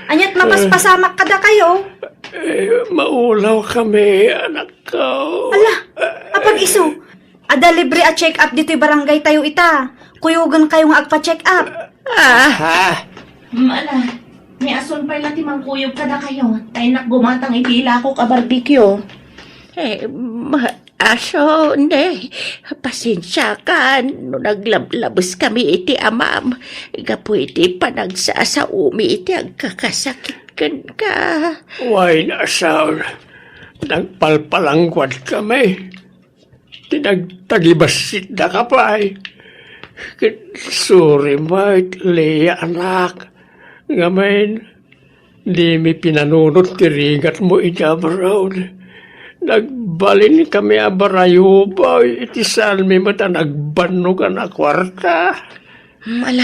Ania't mapaspasamak kadakayo? Eh, maulawkami, anakko. Ala, apag-isu. Adda libre a check-up ditoy barangay tayo ita. Kuyogenkayo nga agpa-check-up. Ah. Ha? Mm, ala, ni asun pay la ti mangkuyog kadakayo. Ta innak gumatang iti ilakok a barbecue. Eh, ma-, Aso, ne, pasensiakan no naglablabeskami iti amam gapu iti panagsasaomi iti agkakasakit kenka. Wen, asaw, nagpalpalangguadkami. Ti nagtagibassitdaka pay. Ket sorry met, Leah, anak. Ngamin, dimi pinanunot ti rigatmo iti abroad. Nagbalinkami a barayubay iti saanmi met a nagbannogan a kuarta. Hmm, ala,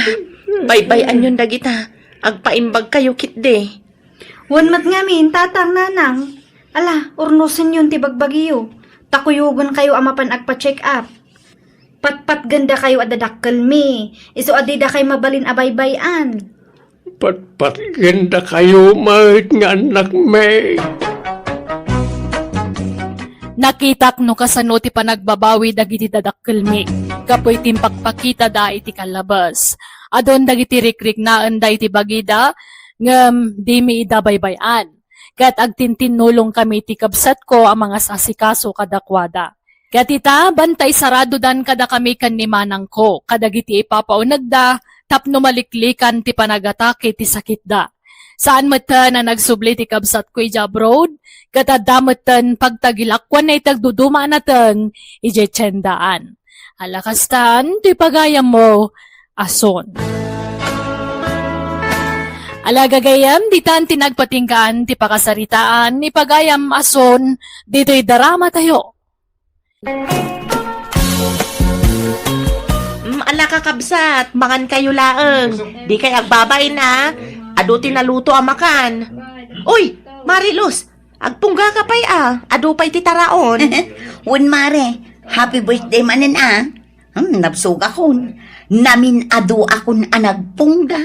baybay-anyon dagita. Agpaimbagkayo ketdi. Wen met ngamin, tatang, nanang. Ala, urnosenyon ti bagbagiyo. Ta kuyogenkayo a mapan agpa-check up. Patpatgendakayo a dadakkelmi. Isu a didakay mabalin a baybay-an. Patpatgendakayo met nga annakmi. Nakitak no kasano ti panagbabawi dagiti dadakkelmi, gapu iti impakpakitada iti kallabes. Adun dagiti rikriknaenda iti bagida, ngem dimi ida baybay-an. Ket agtintinnulongkami iti kabsatko a mangasasikaso kadakuada. Ket ita, banta isaradodan kadakami ken ni manangko kadagiti ipapaunegda tapno maliklikan ti panagatake ti sakitda. Saan metten a nagsubli ti kabsatko idiay abroad, ket adda metten pagtagilakuanna iti agduduma a nateng idiay tiendaan. Ala kastan ti pagayammo, Ason. Ala gagayyem, ditan ti nagpatinggaan ti pakasaritaan ni pagayam Ason ditoy drama tayo. Mm, ala kakabsat, mangan kayo laeng. Di kay agbabain a. Adu ti naluto a makan. Uy, Mariluz, agpungga ka pay a. Adu pay ti taraon. Wen, Mare, happy birthday manen a. Hmm, nabsogakon. Namin-aduakon a nagpungga.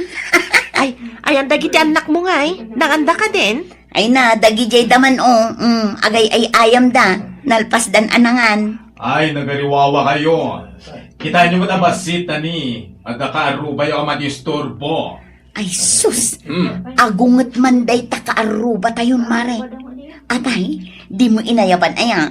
Ay, ayan dagiti annakmo ngay? Nanganda ka den? Ay na, dagidiay da man, o. Mm, agay-ay-ayamda. Nalpasdan a nangan. Ay, nagariwawa kayo. Kitaenyo met a bassit a ni, adda kaarrubayo a madisturbo. Ay, sus! Hmm. Agunget man dayta kaarrubatayon, Mare. Apay, dimo inayaban aya?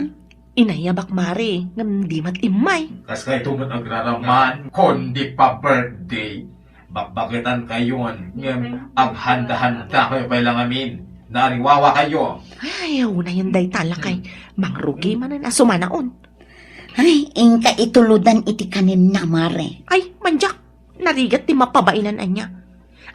Inayabak, Mare, ngem di met immay. Kas kayto met agraraman, kundi pa-birthday, bakbaketan kayon, ngem aghanda-handa kayo pay la ngamin. Nariwawa kayo. Ay, unayen dayta lakay. Mangrugi manen a sumanaon. Ay, inka itulodan iti kanenna, Mare. Ay, mandiak. Narigat ti mapabainan ania.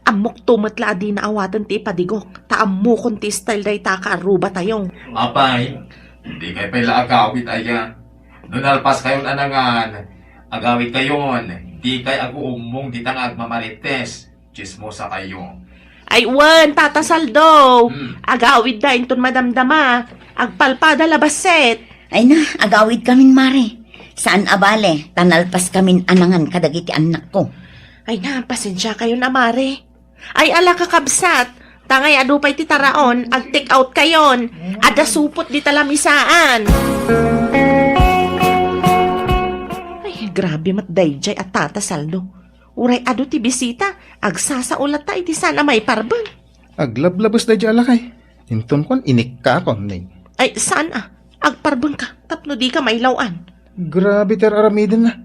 Ammokto met la a dina awaten ti ipadigok, ta ammokon ti style dayta a kaarrubatayo. Apay, dikay pay la agawid aya. No nalpaskayon a nangan, agawidkayon, dikay aguummong dita nga agmamarites. Tsismosa kayo. Ay wen, Tata Saldo. Hmm. Agawidda inton madamdama. Agpalpada la bassit. Ay na, agawidkamin, Mare. Saan a bale, ta nalpaskamin a nangan kadagiti annakko. Ay na, pasensiakayon a, Mare. Ay, ala kakabsat, ta ngay adu pay ti taraon, ag-take out kayon. Adda supot dita lamisaan. Ay, grabe met daydiay a Tata Saldo. Uray adu ti bisita, agsasao latta iti saan a maiparbeng. Aglablabes daydiay a lakay. Inton kuan, inikkakon, ni. Ay, saan a? Agparbengka, tapno dika mailaw-an. Grabe ti ar-aramidenna.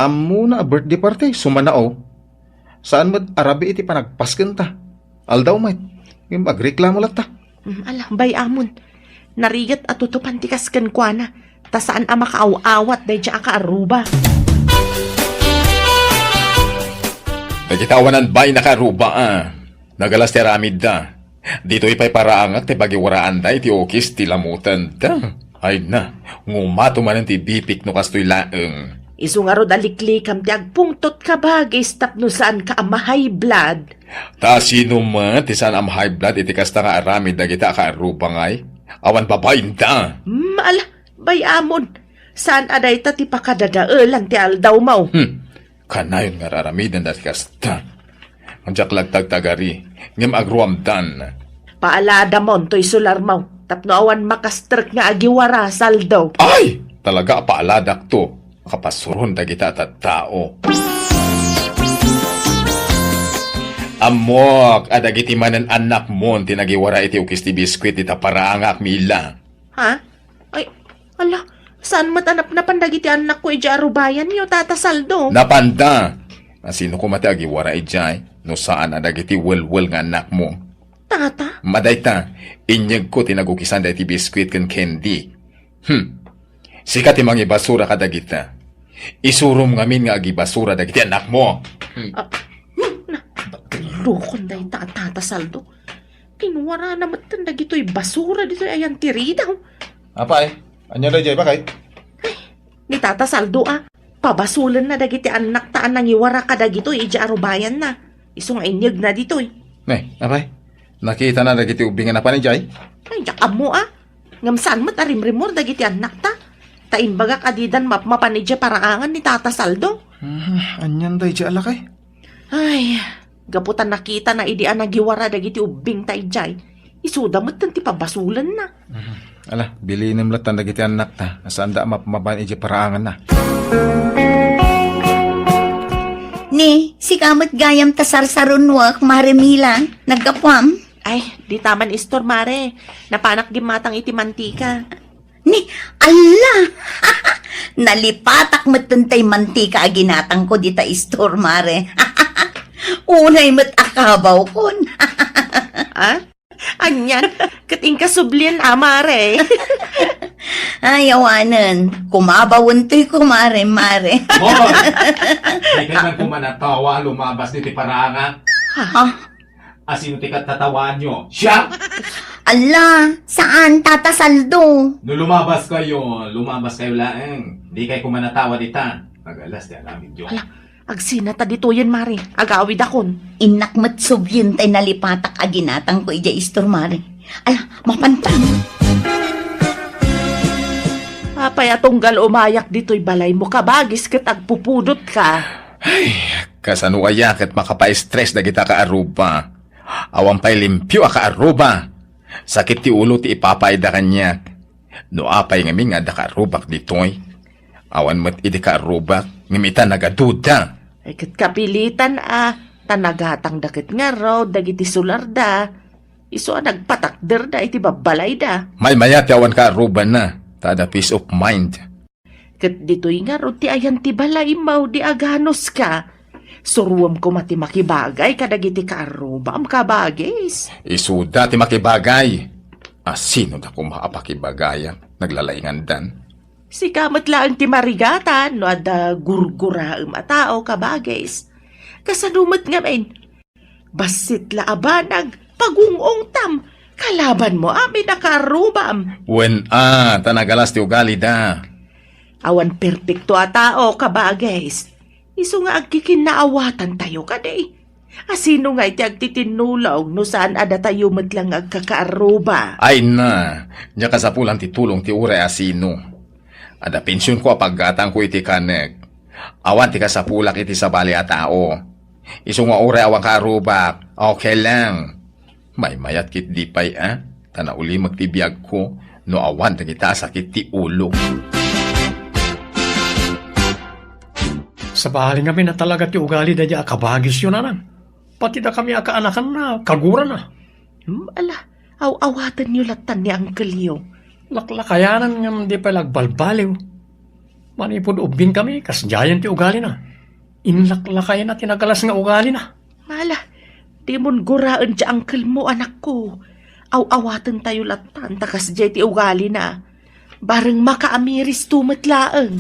Ammona a birthday party, sumanao. Saan met a rabii ti panagpaskenta. Aldaw met. Ngem agreklamo latta. Mm, ala, bay-amon. Narigat a tutupan ti kas kenkuana, ta saan a makaaw-awat daydiay a kaarruba. Dagiti awanan bay a kaarruba, a. Nagalas ti aramidda. Ditoy pay paraangak ti pagiwaraanda iti ukis ti lamutenda. Ay na, ngumato manen ti bipik no kastoy laeng. Isu ngarud a liklikam ti agpungtot ka bagis tapno saanka a ma-high blood. Ta sino met ti saan a ma-high blood iti kasta nga aramid dagita a kaarruba ngay? Awan babainda. Hmm, ala, bay-amon. Saan a dayta ti pakadadaelan ti aldawmo? Hmm. Kanayon nga ar-aramiden dati kasta. Diak lagtagtagari, ngem agruamdan. Paaladamon toy solarmo, tapno awan makastrek nga agiwara, Saldo. Ay! Talaga a paaladakto. Kapasuron dagita a tattao. Ammok a dagiti manen annakmon ti nagiwara iti ukis ti biskuit ita paraangak, Mila. Ha? Ay, ala, saan met a napnapan dagiti annakko idiay arubayanyo, Tata Saldo? Napanda! Asino koma ti agiwara idiay, no saan a dagiti welwel nga annakmo? Tata? Madayta, inyegko ti nagukisan dagiti biskuit ken candy. Hmm. Sika ti mangibasura kadagita. Isurom ngamin nga agibasura dagiti annakmo. Hmm. Ah, hmm, na, lukon dayta a Tata Saldo. Kinwarana metten dagitoy basura ditoy ayan ti ridaw. Apay, ania daydiay, bakay? Ay, ni Tata Saldo a, pabasolenna dagiti annakta a nangiwara kadagitoy idiay arubayanna. Isu nga inyegna ditoy. Ne, apay, nakitana dagiti ubbing a napan idiay? Ay, diak ammo a. Ngem saan met a rimrimmuar dagiti annakta. Ta imbagak a didan mapmapan idiay paraangan ni Tata Saldo. Ah, anian daydiay a lakay? Ay, gapu ta nakitana idi a nagiwara dagiti ubbingta idiay, Isuda metten ti pabasolenna. Mhm. Ala, bilinem latta dagiti annakta, a saanda a mapmaban idiay paraanganna. Ni, sika met gayam ta sarsarunoek, Mare Mila, naggapuam? Ay, dita man istor, Mare. Napanak gimmatang iti mantika. Ni, alla! Nalipatak metten tay mantika a ginatangko dita istor, Mare. Unay met a kabawkon. Ah? Anian? Ket inka sublien a, Mare. Ay, awanen. Kumabawen toy, kumare, Mare. Hoy! Dikay man kumanatawa a lumabas ditoy paraangan. Ha? Asino ti kattatawaanyo? Siak? Alla, saan, Tata Saldo? No lumabaskayo, lumabaskayo laeng. Dikay kumanatawa dita. Nagalas ti aramidyo. Ala, agsina ta ditoyen, Mare. Agawidakon. Innak met sublien tay nalipatak a ginatangko idiay istor, Mare. Ala, mapantan. Apay a tunggal umayak ditoy balaymo, kabagis, ket agpupudotka? Ay, kasano aya ket makapaestres dagita kaarruba? Awan pay limpio a kaarruba. Sakit ti ulo ti ipapaayda kaniak. No apay ngamin nga adda kaarrubak ditoy? Awan met idi kaarrubak, ngem ita nagaduda. Ay, ket kapilitan a, ta nagatangda ket ngarud dagiti solarda. Isu a nagpatakderda iti babbalayda. Maymaya ti awan kaarrubanna, ta adda peace of mind. Ket ditoy ngarud ti ayan ti balaymo idi aganuska. Suroem koma ti makibagay kadagiti kaarrubam, kabagis. Isuda ti makibagay. Asinoda koma a pakibagayak? Naglalaingandan. Sika met laeng ti marigatan no adda gurguraem a tao, kabagis. Kasano met ngamin? Bassit la a banag, pagungongtam, kalabanmo amin a kaarrubam. Wen a, ta nagalas ti ugalida. Awan perpekto a tao, kabagis. Isu nga agkikinnaawatan tayo kadi. Asino nga iti agtitinnulong no saan a datayo met lang nga agkakaarruba? Ay na, nia kasapulan ti tulong ti uray asino. Adda pensionko a paggatangko iti kanek. Awan ti kasapulak iti sabali a tao. Isu nga uray awan kaarrubak, okay lang. Maymayat ketdi pay a, ta naulimek ti biagko no awan dagita a sakit ti ulo. Sabali ngamin a talaga ti ugali daydi a kabagisyo, nanang. Pati dakami a kaanakanna, kagurana. Hmm, ala, aw-awatenyo lattan ni angkelyo. Laklakayanan ngem di pay la agbalbaliw. Manipud ubbinkami, kasdiayen ti ugalina. Inlaklakayna ti nagalas nga ugalina. Ala, dimon guraen ti angkelmo, anakko. Aw-awatentayo lattan ta kasdiay ti ugalina. Bareng makaamiristo met laeng.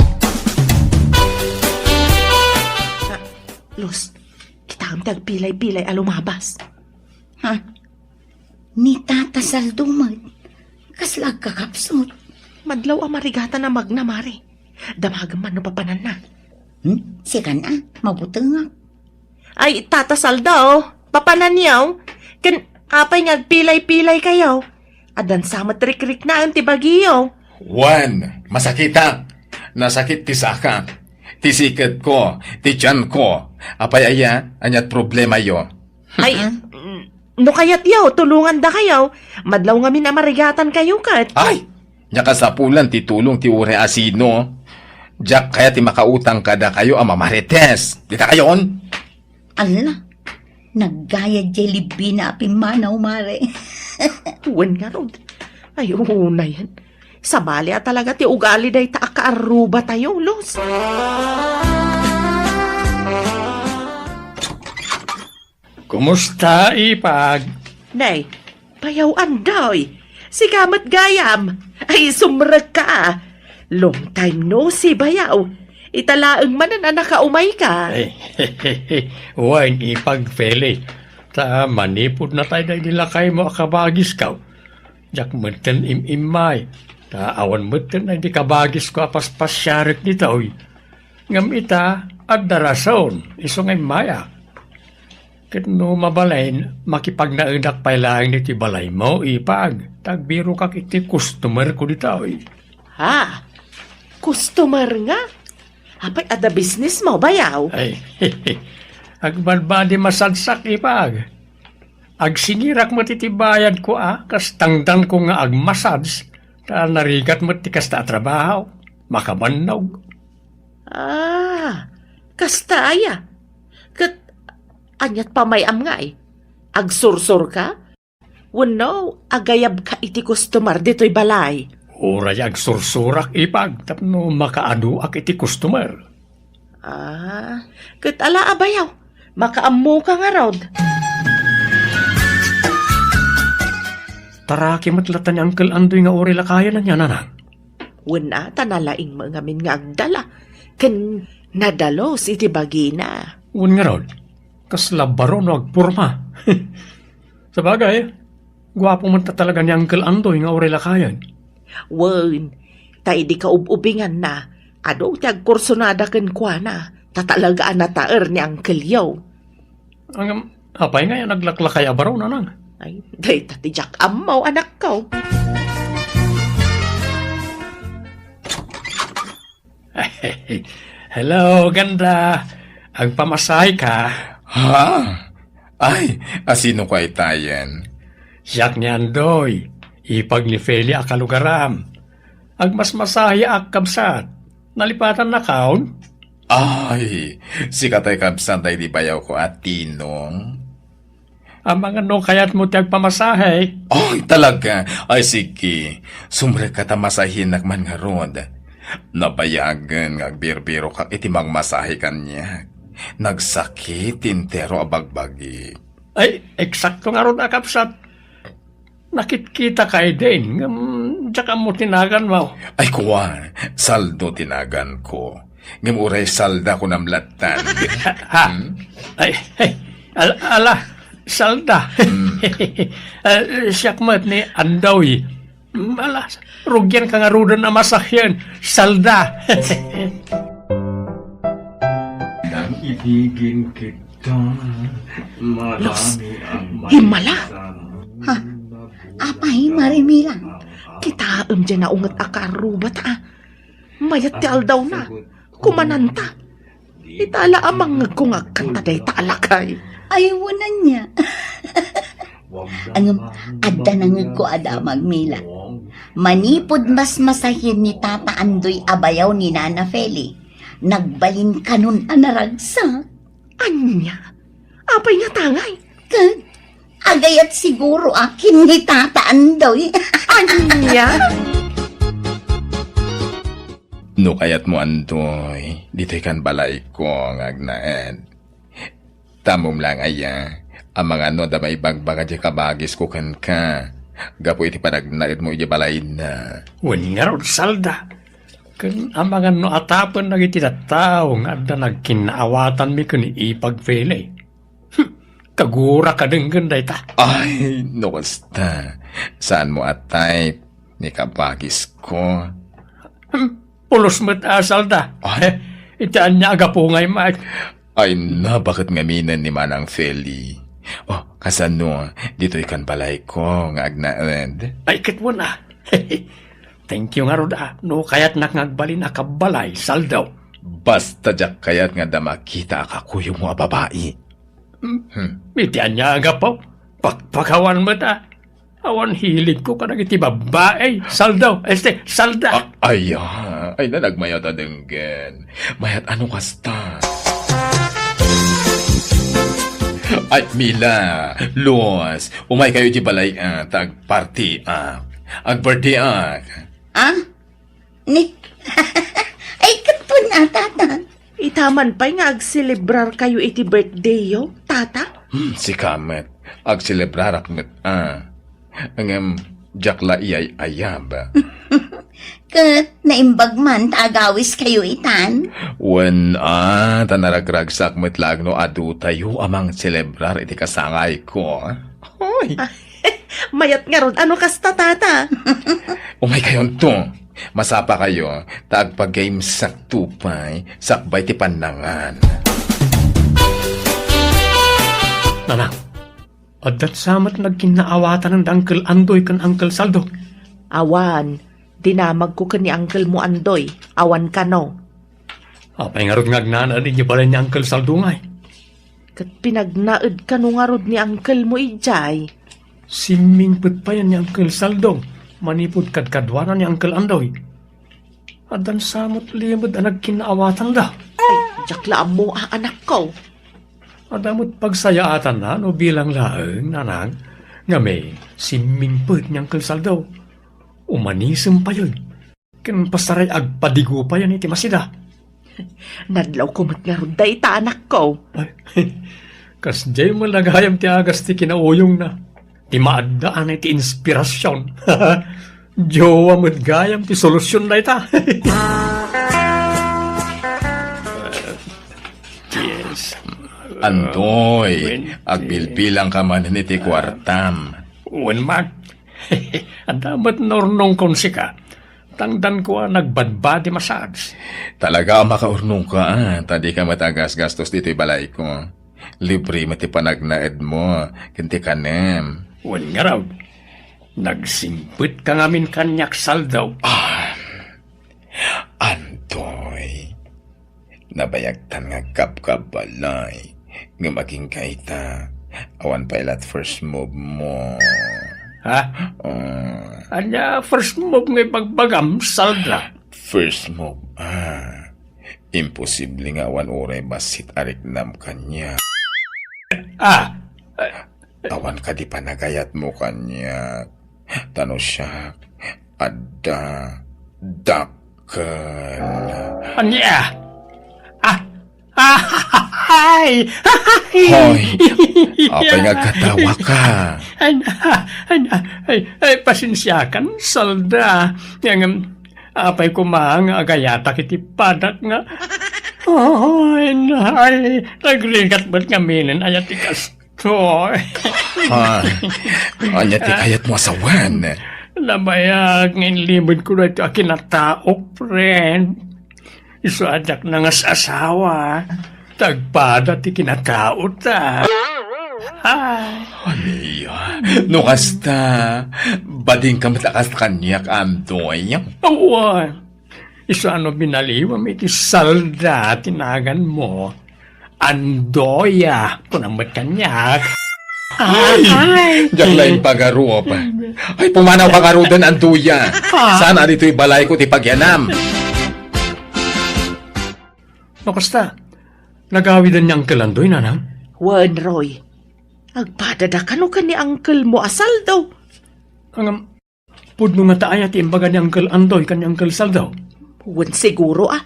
Ah, Luz, kitaem ti agpilay-pilay a lumabas. Ha? Ni Tata Saldo met, kasla agkakapsut? Madlaw a marigatan a magna, Mare. Damagem man no papananna. Hmm? Sikan a, mabutengak. Ay, Tata Saldo, papananyo? Ken apay nga agpilay-pilay kayo? Addan sa met rikriknaen ti bagiyo. Wen, masakitak. Nasakit ti saka, ti siketko, ti tianko. Apay aya, aniat problemayo? Ay, mm, no kayatyo, tulongandakayo. Madlaw ngamin a marigatan kayo ket. Ay! Nia kasapulan ti tulong ti uray asino. Diak kayat ti makautang kadakayo a mamarites. Dita kayon? Ala, naggayad diay libbina a pimmanaw, Mare. Wen ngarud. Ay, unayen. Sabali a talaga ti ugali dayta a kaarrubatayo, Luz. Kumusta, Ipag? Nay, bayaw Andoy. Sika met gayam. Ay, sumrekka. Long time no see, bayaw. Ita laeng manen a nakaumayka. Ay, wen, Ipag Feli. Ta manipud natay daydi lakaymo a kabagisko. Diak metten im-immay. Ta awan metten daydi kabagisko a paspasiarek ditoy. Ngem ita, adda rason, isu nga immayak. Ket no mabalin, makipagnaedak pay laeng ditoy balaymo, Ipag, ta agbirokak iti customerko ditoy. Ha? Customer nga? Apay, adda businessmo, bayaw? Ay, agbadbadi masagsak, Ipag. Agsingirak met iti bayadko a kas tangdanko nga agmassage, ta narigat met ti kasta a trabaho. Makabannog. Ah, kasta aya. Ket aniat pamayam ngay? Agsursurka? Wenno, agayabka iti customer ditoy balay? Uray agsursurak, ipag, tapno makaaduak iti customer. Ah, ket ala a bayaw, makaammoka ngarud. Taraki met latta ni Uncle Andoy nga uray lakayen ania, nanang? Wen a, ta nalaing met ngamin nga agdala. Ken nadalus iti bagina. Wen ngarud, kasla baro no agporma. Sabagay, guapo met talaga ni Uncle Andoy nga uray lakayen. Wen, ta idi kaub-ubinganna, adu ti agkursonada kenkuana, ta talaga a nataer ni Uncle Yo. Ngem, apay ngay a naglaklakay a baro, nanang? Ay, dayta ti diak ammo, anakko. Hello, ganda. Agpamasahe ka? Ha? Ay, asino ka itayen? Siak ni Andoy, ipag ni Feli a kalugaram. Agmasmasaheak, kabsat. Nalipatan na kaon? Ay, sika tay kabsat daydi bayawko a Tinong. Amangan no kayatmo ti agpamasahe. Ay, talaga? Ay, sige. Sumrekka ta masahenak man ngarud. Nabayagen nga agbirbirokak iti mangmasahe kaniak. Nagsakit ti entero a bagbagi. Ay, eksakto ngarud a kabsat. Nakitkita ka idin, ngem diak ammo ti naganmo. Ay, kuan, Saldo ti naganko. Ngem uray Salda kunam lattan. Ha? Hmm? Ay, ay, al-, ala, Salda. Hmm. Ah, siak met ni Andoy. Hmm, ala, rugian ka ngaruden a masahen, Salda. Nang ibigin kita, Los, marami ang himala. Ha? Apay, Marimila? Kitaem diay naunget a kaarrubat, a. Mayat ti aldawna. Kumananta. Ita la a mangngegko nga agkanta dayta a lakay. Ay, wen ania. Ngem, adda nangngegko a damag, Mila. Manipud masmasahen ni Tata Andoy a bayaw ni Nana Feli, nagbalin kanon a naragsak. Ania? Apay nga tangay? Ket, agayat siguro a ken ni Tata Andoy. Ania? No kayatmo, Andoy, ditoy kan balayko nga agnaed. Tamom lang aya, amangan no adda maibagbaga diay kabagisko kenka, gapu iti panagnaedmo idiay balayna. Wen ngarud, Salda. Ken amangan no atapen dagiti tattao nga adda nagkinnaawatanmi ken ni Ipag Feli. Hmm, kagura ka denggen dayta. Ay, no kasta, saanmo a type ni kabagisko. Hmm, pulos met a, Salda. Ay. Eh, iti ania a gapu ngay, Mike? Ay, nabaket ngaminen ni Manang Feli. Oh, kasano, ditoy kan balayko nga agnaed? Ay, ket wen a. Thank you ngarud a, no kayatnak nga agbalin a kabbalay, Saldo. Basta diak kayat nga adda makita a kakuyogmo a babai. Hmm. Hmm. Iti ania a gapu? Pakpakawan met a. Awan hiligko kadagiti babbai, Saldo, este, Salda. Ah, ay, ah, ay, na nagmayat a denggen. Mayat a no kasta. Ay, Mila, Luz, umay kayo iti balay, ah, ta agparty, ah. Ag-birthday, ah. Ah? Ni, ay, ket wen a, Tata. Ita man pay nga agselebrar kayo iti birthday yo, Tata? Hmm, sika met. Agselebrarak met, ah. Ngem, diak la iyay-ayab. Ket naimbag man ta agawis kayo itan? Wen, ah, ta naragragsak met laeng no adu tayo a mangselebrar iti kasangayko. Hoy! Mayat ngarud a no kasta, Tata. Umay kayonto. Masapa kayo, ta agpagaymsak to pay, sakbay ti pannangan. Nanang, adda sa met nagkinnaawatanen da Uncle Andoy ken Uncle Saldo? Awan, dinamagko ken ni Uncle mo Andoy, awan kano. Apay ngarud nga agnanaed idiay balay ni Uncle Saldo ngay? Ket pinagnaed kano ngarud ni uncle mo idiay? Simmingpet payen ni Uncle Saldo manipud kadkaduana ni Uncle Andoy. Addan sa met limed a nagkinnaawatanda. Ay, diak la ammo a, anakko. Adda met pagsayaatanna no bilang laeng, nanang, nga may simmingpet ni Uncle Saldo. Umanisem payen. Ken pasaray agpadigo payen iti masida. Nadlawko met ngarud dayta, anakko. Ay, kasdiay met gayam ti agas ti kinauyongna. Ti maaddaan iti inspirasyon. Jowa met gayam ti solusyon dayta. Yes. Andoy, agbilbilangka manen iti kuartam. Wen, Mak. Adda met naurnongkon sika. Tangdanko a nagbadbadi massage. Talaga a makaurnongka, a, ta dika met agasgastos ditoy balayko. Libre met ti panagnaedmo ken ti kanem. Wen ngarud, nagsingpetka ngamin kaniak, Saldo. Ah, Andoy, nabayagtan nga agkabkabbalay. Ngem agingga ita, awan pay la ti first move mo. Ha? Oh. Ania first move nga ibagbagam, Saldra? First move, ah. Imposible nga awan uray bassit a riknam kaniak. Ah! Awan kadi panagayatmo kaniak. Ta no siak, adda, dakkel. Ania? Ah! Ah! Ay! Hoy! Apay nga agkatawaka? Ay, ay, ay, ay, pasensiakan, Salda. Ngem, apay koma nga agayatak iti padak nga, ay, ay, nagrigat met ngaminen aya ti kas-, Hoy. Ah, ania ti kayatmo a sawen? Nabayag nga inlimed ko daytoy a kinataok, friend. Isu a diak nangas-asawa. Tagpada ti kinataota. Ay. Ania? No kasta, badingka met a kas kaniak, Andoy? Awan. Isu a no binaliwam iti Salda ti naganmo, Andoya, kunam met kaniak. Ay! Ay! Diak laeng pagarup. Ay, pumanawka ngaruden, Andoya. Ah. Saan a ditoy balayko ti pagyanam? No kasta, nagawiden ni Uncle Andoy, nanang? Wen, Roy. Agpadada kano ken ni uncle mo a Saldo? Ngem, Pudno ngata aya ti imbaga ni Uncle Andoy ken ni Uncle Saldo? Wen siguro a.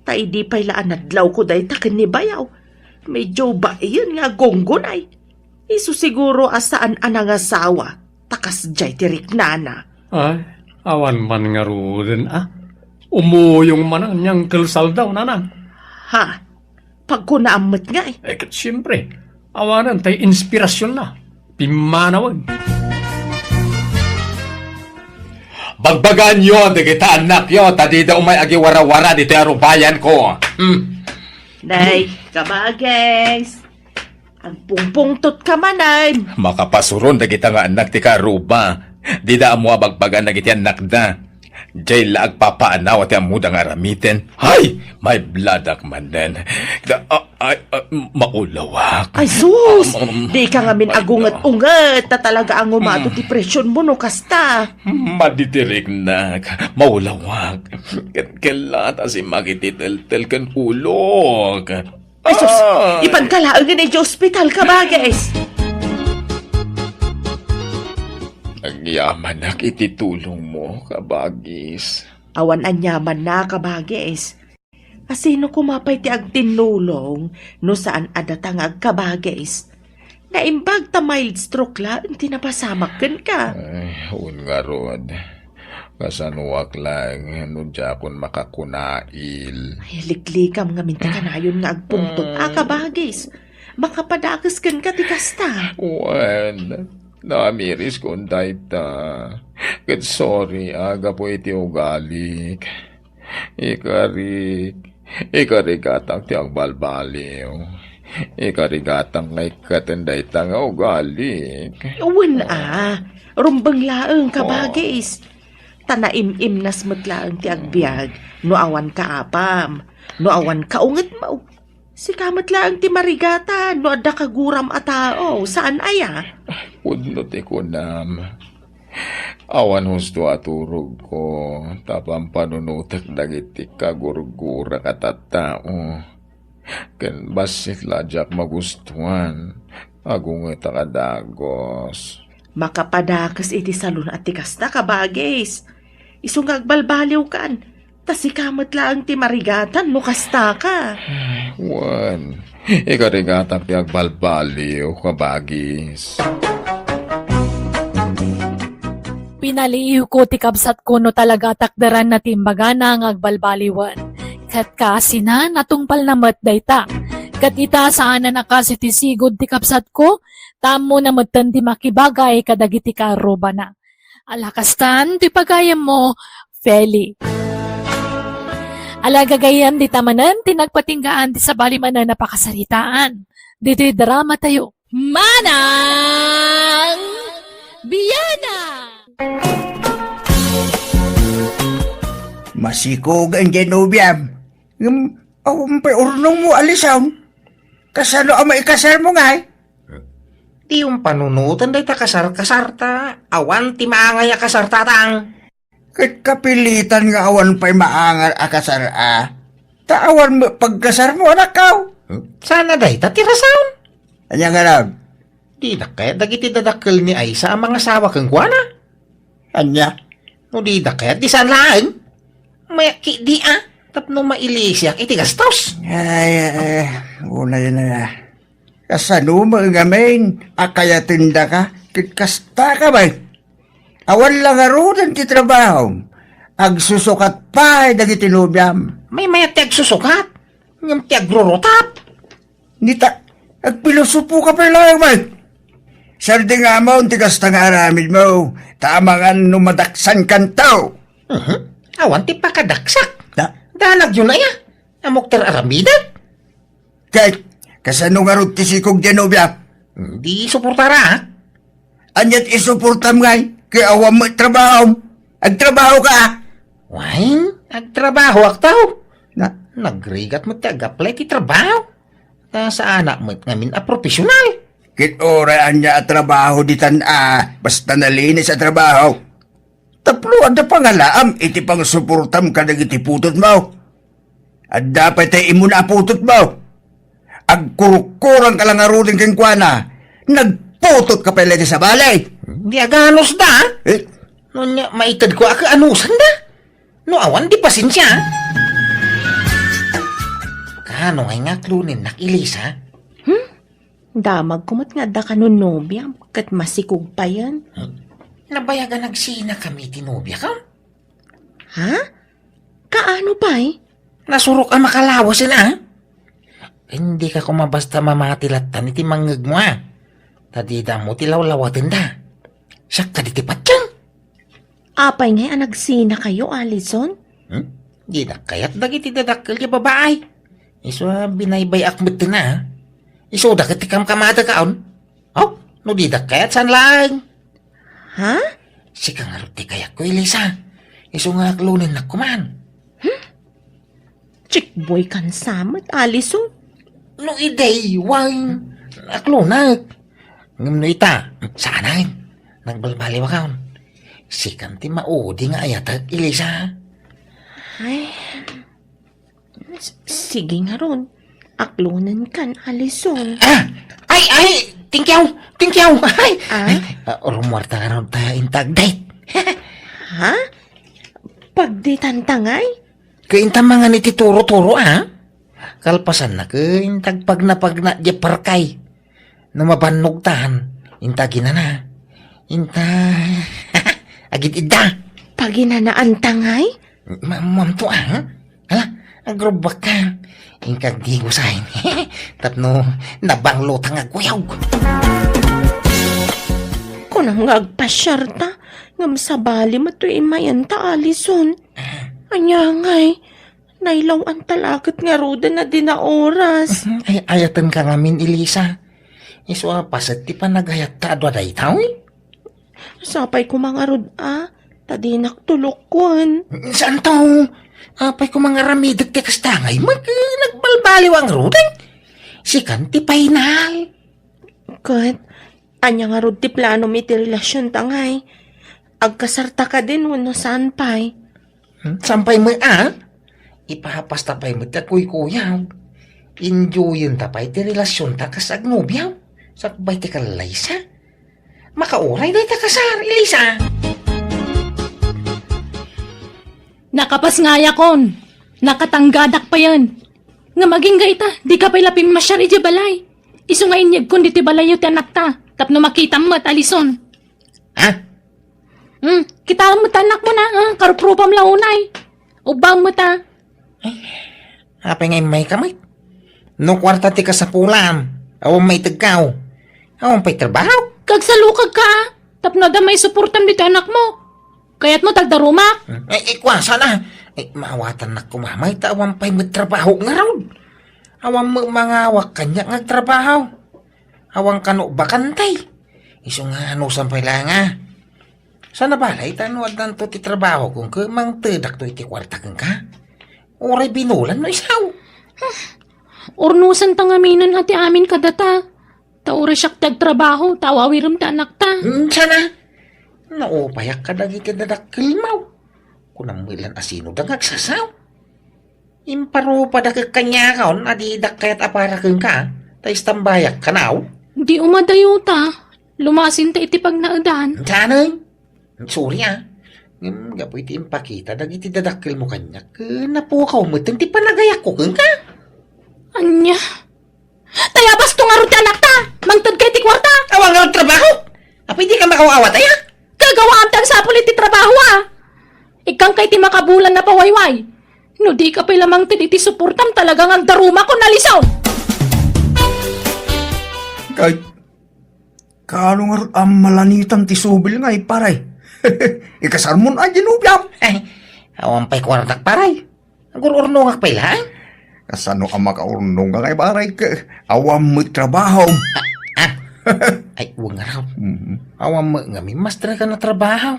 Ta idi pay la a nadlawko dayta ken ni bayaw, medyo baien nga agunggunay. Isu siguro a saan a nangasawa, ta kasdiay ti riknana. Ay, awan man ngaruden a. Umuyong man ni Uncle Saldo, nanang. Ha? Pagkunaam met ngay. Eh, ket siempre, awanen tay inspirasionna. Pimmanawag. Bagbagaenyo dagita annakyo, ta dida umay agiwarawara ditoy arubayanko. Hmm. Nay, kabages. Agpungpungtotka manen. Makapasuron dagita nga annak ti karuba. Dida ammo a bagbagaan dagiti annakda. Diay la agpapaanaw ti ammoda nga aramiden. Hay! Maibladak manen. Da-, a-, ay, a, maulawak. Ay, sus! Um, um, Dika ngamin ay, agunget-unget, ta talaga a ngumato ti presyonmo no kasta. Madi ti riknak, maulawak. Ket kellat a simmak iti teltel ken ulok. Ay, sus! Ah! Ipanka laengen iti ospital, kabages! Agyamanak iti tulongmo, kabagis. Awan aniamanna, kabagis. Asino koma pay ti agtinnulong no saan a data nga agkabagis? Naimbag ta mild stroke laeng ti napasamak kenka. Ay, wen ngarud. Kasanoak laeng no diakon makakunail. Ay, liklikam ngamin ti kanayon nga agpungtot a kabagis. Makapadakes kenka ti kasta. Wen, naamiriskon dayta. Ket sorry a gapu iti ugalik. Ikarik, ikarigatak ti agbalbaliw. Ikarigatak nga ikkaten dayta nga ugalik. Wen a, rumbeng laeng, kabagis. Ta naim-imnas met laeng ti agbiag no awan kaapam, no awan kaungetmo. Sika met laeng ti marigatan no adda kaguram a tao, saan aya? Pudno ti kunam. Awan husto a turogko, ta pampanunotek dagiti kagurgurak a tattao. Ken bassit la diak magustuan, agungetak a dagos. Makapadakes iti salun a ti kasta, kabagis. Isu nga agbalbaliwkan, ta sika met laeng ti marigatan no kasta ka. Wen, ikarigatak ti agbalbaliw, kabagis. Pinaliiwko ti kabsatko no talaga a takderanna ti imbagana nga agbalbaliwen. Ket kaasina, natungpalna met dayta. Ket ita, saanan a kas iti sigud ti kabsatko, ta ammona metten ti makibagay kadagiti kaarrubana. Ala kastan ti pagayammo, Feli. Ala gagayyem, dita manen ti nagpatinggaan ti sabali manen a pakasaritaan ditoy drama tayo. Manang Biana! Masikog ang Genoviam. Ngem, awan pay urnongmo, Alison. Kasano a maikasarmo ngay? Di umpanunoten dayta kasar-kasar ta awan ti maangay a kasar, tatang. Ket kapilitan nga awan pay maangay a kasar a. Ta awan met pagkasarmo, anakko. Sana dayta ti rason. Ania ngarud? Dida kayat dagiti dadakkel ni Aisa a mangasawa kenkuana? Ania? No dida kayat, di saan laeng. Mayakki di a, tapno mailisiak iti gastos. Ay, ay, ay, unay na. Kasano met ngamin a kayatendaka ket kasta ka met? Awan la ngaruden ti trabaho. Agsusukat pay dagiti nobiam. Maymayat ti agsusukat, ngem ti agrurutap. Nita, agpilosopo ka pay laeng met. Sardingamon ti kasta nga aramidmo, ta amangan no madaksankanto. Mhm. Awan ti pakadaksak. Da? Danagyo na iya. Ammok ti ar-aramidek. Ket, kasano ngarud ti sikog ti nobia? Di suportara, a? Aniat isuportam ngay? Ket awan met trabahom. Agtrabaho ka, a? Wen, agtrabahoak, tao. Na? Nagrigat met ti ag-apply ti trabaho. Ta saanak met ngamin a profesional. Ket uray ania a trabaho ditan a, basta nalinis a trabaho. Tapno adda pangalaam iti pangsuportam kadagiti putotmo. Adda pay tay immuna a putotmo. Agkurukkurang ka la ngaruden kenkuana. Nagputot ka pay la iti sabali. Di aganusda. Eh? No ania, maitedko a kaanusanna. No awan, di pasensia. Kaano ngay nga aklonennak, Elisa? Hmm? Damagko met nga adda ka nonobiam, ket masikog payen. Nabayag a nagsinakami ti nobiakam. Ha? Kaano pay? Nasurok a makalawasen, a? Dika koma basta mamati lattan iti mangngegmo, a? Ta dida ammo ti lawlawatenda. Siak kadi ti patien. Apay ngay a nagsinakayo, Alison? Hmm? Dida kayat dagiti dadakkel a babae. Isu a binaybay-ak metten, a. Isuda ket ti kamkamada kaon. Aw, no dida kayat, saan laeng. Ha? Sika ngarud ti kayatko, Elisa. Isu nga aklonennak koman. Hmm? Chickboy kan sa met, Alison. No iday, wen, aklonek. Ngem no ita, saanen. Nagbalbaliwakon. Sikan ti maudi nga ayatek, Elisa. Ay. S-, sige ngarud. Aklonenkan, Alison. Ah! Ay, ay! Thank you! Thank you! Ay! Ah? Ay, ah, urmuarta ngarud ta inta ag-date. Ha? Pagdetanta ngay? Ket inta mangan iti turo-turo, a? Kalpasanna ket inta agpagnapagna diay parkay. No mabannogtan, inta aginana. Inta agid-idda. Paginanaanta ngay? Ma-, mamto, a? Hala, agrubak ka. Inka agdigusayen. Tapno nabanglo ta nga agkuyog. Kunam nga agpasiarta, ngem sabali met toy immayen ta, Alison. Ah. Ania ngay, nailaw-anta la ket ngaruden a di naoras. Mhm. Ay, ayatenka ngamin, Elisa. Isu a paset ti panagayatta a dua dayta, uy. Sapay koma ngarud a, ta dinak tulokken. Saanto? Apay koma nga aramidek ti kasta ngay, mak-, nagbalbaliw a ngaruden. Sikan ti final. Ket, ania ngarud ti planom iti relasionta ngay? Agkasarta kadin wenno saan pay? Hmm, saan pay met a? Ipapasta pay met ti agkuykuyaw. Enjoyenta pay ti relasionta kas agnobiaw. Sakbay ti kallaysa. Makauray dayta kasar, Elisa. Nakapasngayakon. Nakatanggadak payen. Ngem agingga ita, dika pay la pimmasiar idiay balay. Isu nga inyegkon ditoy balayyo ti anakta, tapno makitam met, Alison. Ha? Hmm, kitaem met ti anakmo na, ah, karuprupam la unay. Ubbaem met a. Apay nga immayka met? No kuarta ti kasapulam, awan maitegkaw. Awan pay trabaho. Kagsalukagka, ah. Tapno adda maisuportam ditoy anakmo. Kayatmo ta agdarumak? Hmm. Ay, ay, kua, sana. Ay, maawatannak koma, may ta awan pay met trabaho ngarud. Awan met mangawak kaniak nga agtrabaho. Awan kano bakante. Isu nga anusan pay la nga. Sana balay ta no addanto ti trabaho ken mangtedakto iti kuarta kenka. Uray binulan no isaw. Urnosanta ngaminen a ti amin kadata. Ta uray siak ti agtrabaho, ta awawirem ti anakta. Hmm, sana. Naupayak kadagiti dadakkelmo. Kunam met lan a sinoda nga agsasaw. Imparupadak kaniakon a didak kayat a para kenka, ta istambayak kanaw. Di umadayota, lumasinta iti pagnaedan. Dianen. Sorry, ah. Ngem gapu iti impakita dagiti dadakkelmo kaniak, eh, napukaw met ti panagayakko kenka. Ania? Tayabas to ngarud ti anakta! Mangtedka iti kuarta! Awan ngarud trabaho! Apay dika makaw-awat aya? Gagawaam ti agsapul iti trabaho, ah! Ikkangka iti makabulan a pawayway. No dika pay la mangted iti suportam, talaga nga agdarumakon, Alison! Kay, kaano ngarud a malanitan ti subil ngay, paray? Ikasarmon a di nobiam? Ay, awan pay kuartak, paray. Agur-urnongak pay laeng. Kasano a makaurnongak ngay, paray, ket awan met trabaho? Ah, ah. Ay, wen ngarud. Mhm. Awan met ngamin, master ka na trabaho.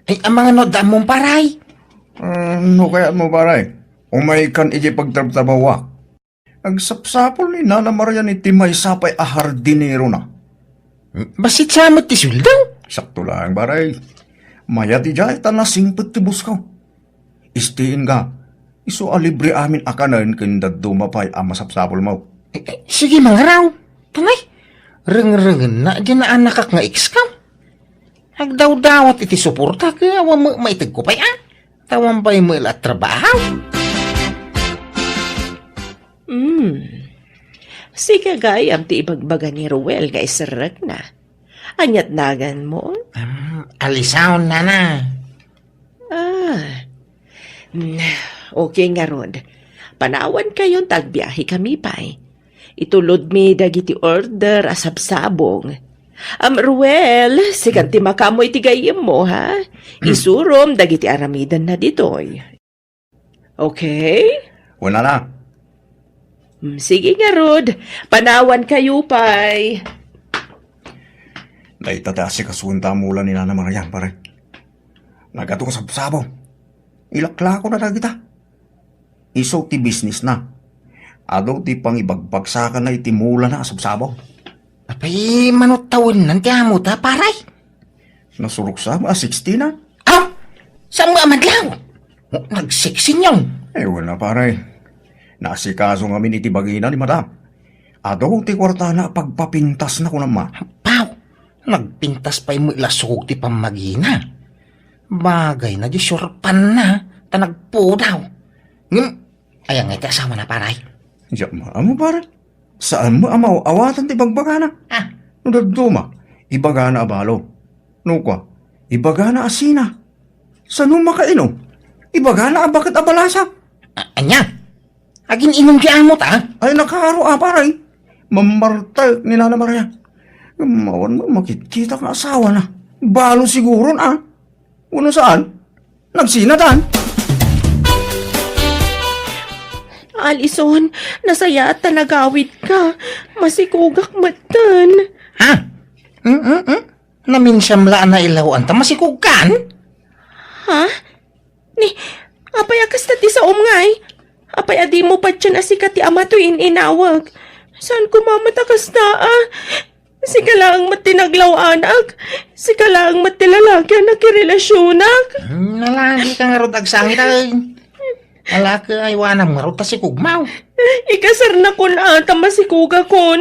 Ay, amangan no, daan mong paray. Ah, no kayat mo, paray? Umaykan iti pagtrabtrabahoak. Agsapsapul ni Nana Marian iti maysa pay a hardinero na. Bassit sa met ti sueldo? Sakto laeng, paray. Mayat idiay ta nasingpet ti busko. Istiinka, isu a libre amin a kanen ken dadduma pay a masapsapulmo. Eh, eh, sige, mangaraw. Tangay, rengrengenna, di naanakak nga ex ka. Agdawdawat iti suporta, ket awan met maitegko pay, ah. Awan pay met la trabaho. Hmm. Sika gayam ti ibagbaga ni Ruel nga iserrekna. Ania't naganmo? Um, Alison, nana. Ah. Hmm, okay ngarud. Panawankayon ta agbiahekami pay. Itulodmi dagiti order a sabsabong. Am, Ruel, sikan ti makaammo iti gayyemmo, ha? Hmm. Isurom dagiti aramidenna ditoy. Okay? Wen, nana. Hmm, sige ngarud. Panawankayo pay. Dayta ti asikasuenta a mula ni Nana Marian, pare. Nagadu a sabsabong. Ilaklakona dagita. Isu ti businessna. Adu ti pangibagbagsakanna iti mulana a sabsabong. Apay, mano tawennan ti amota, pare? Nasurok sa a sixty na. Aw! Saan mo amadlaw? Nagsiksinyon. Eh, wala, pare. Naasikaso ngamin iti bagina ni Madam. Adu ti kuartana a pagpapintasna, kunam, ma. Apaw! Nagpintas pay met la sukog ti pammagina. Bagayna di surpanna, ta nagpudaw. Ngem, aya ngay ti asawana, pare? Diak maammo, pare. Saan mo a maaw-awatan ti bagbagana? Ah. No dadduma, ibagana a balo. No kua, ibagana a sina. Sano makaino? Ibagana a baket a balasa. A-, ania? Agin-inom ti amota? Ay, nakaro a, pare. Mammartek ni Nana Maria. Ngem awan met makitkita nga asawana. Balo siguron, a. Wenno saan? Nagsinatan? Alison, nasayaat ta nagawidka. Masikogak metten. Ha? Mm, mm, mm. Naminsan la a nailawan ta masikogkan? Ha? Ni, Apay a kasta ti saom ngay? Apay a dimo patien a sika ti ama toy in-inawag? Saan koma met a kasta, a? Sika laeng met ti naglaw-anak. Sika laeng met ti lalaki a nakirelasionak. Hmm, nalagi ka ngarud agsangit, ay. Alaki, aywanam ngarud ta sikugmaw. Ikasarnakon a, ta masikugakon.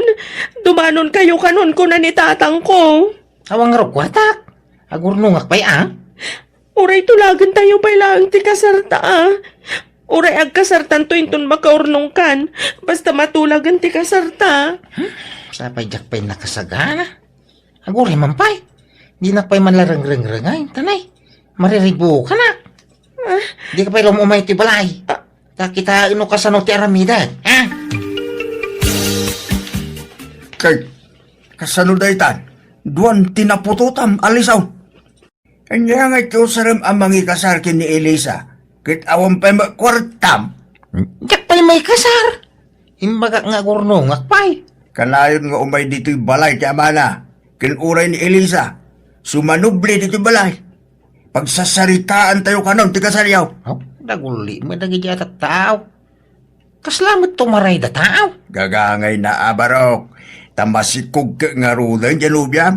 Dumanonkayo kanon kuna ni tatangko. Awan ngarud kuartak. Agurnongak pay a. Uray tulagentayo pay laeng ti kasarta, a. Uray agkasartanto inton makaurnongkan, basta matulagen ti kasarta. Hmm? Sapay diak pay nakasagana. Aguray man pay. Dinak pay man la rengrengrengay, tanay. Mariribukanak. Ah. Dika pay la umay ti balay. Ah. Ta kitaen no kasano ti aramidek, ha? Kay, kasano daytan? Duan ti naputotam, Alison. Ania ngay ti usarem a mangikasar ken ni Elisa, ket awan pay met kuartam? Diak pay maikasar. Imbagak nga agurnongak pay. Kanayon nga umay ditoy balay ti amana, ken uray ni Elisa, sumanubli ditoy balay. Pagsasaritaantayo kanon ti kasaryo. Oh, daguli met dagiti a tattao. Kasla met tumaray da tao? Gagangay na, a, Barok. Ta masikog ka ngaruden, Genovia.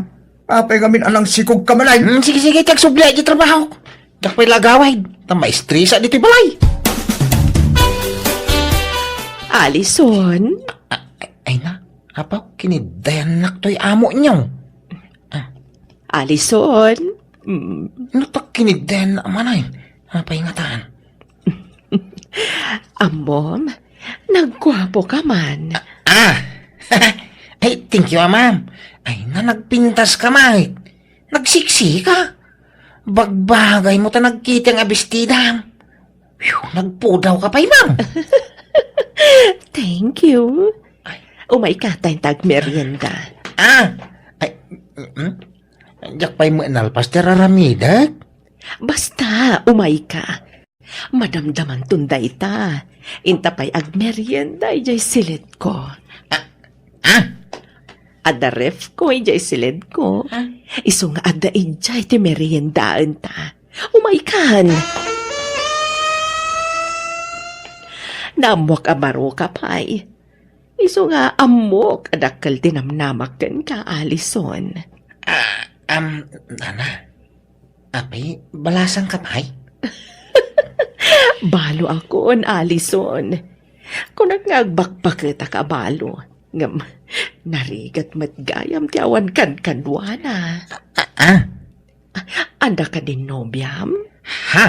Apay ngamin a nangsikog ka manen? Hmm, sige, sige, ti agsubli, di trabaho. Diak pay lagaway. Ta maestresa ditoy balay. Alison? A-, a-, ay na, apaw, kinidayannak toy amo niyo. Ah. Alison? Mm. No ta kinidayannak manen? Apay ngatan? Ammom, nagguapo ka man. Ah! Ay, thank you, a, ma'am. Ay, na nagpintas ka, Mike. Nagsiksi ka. Bagbagay mo ta nagkiteng a bestidam. Phew, nagpudaw ka pay, ma'am. Thank you. Ay. Umay ka, ta inta agmerienda. Ah! Ay, mm, mm. Diak pay met nalpas ti raramidek. Basta, umay ka. Madamdamanton dayta. Inta pay agmerienda idiay silidko. Ah, ah? Adda refko idiay silidko. Ah? Isu nga adda idiay ti meriendaenta. Umaykan! Naammoak a baro ka pay. Isu nga ammok a dakkel ti namnamak kenka, Alison. Ah, am, nana. Apay, balasang ka pay? Balo akon, Alison. Kunak nga agbakbaketak a balo. Ngem, narigat met gayam ti awan kankanuana. Ah, ah. Adda kadin nobiam? Ha?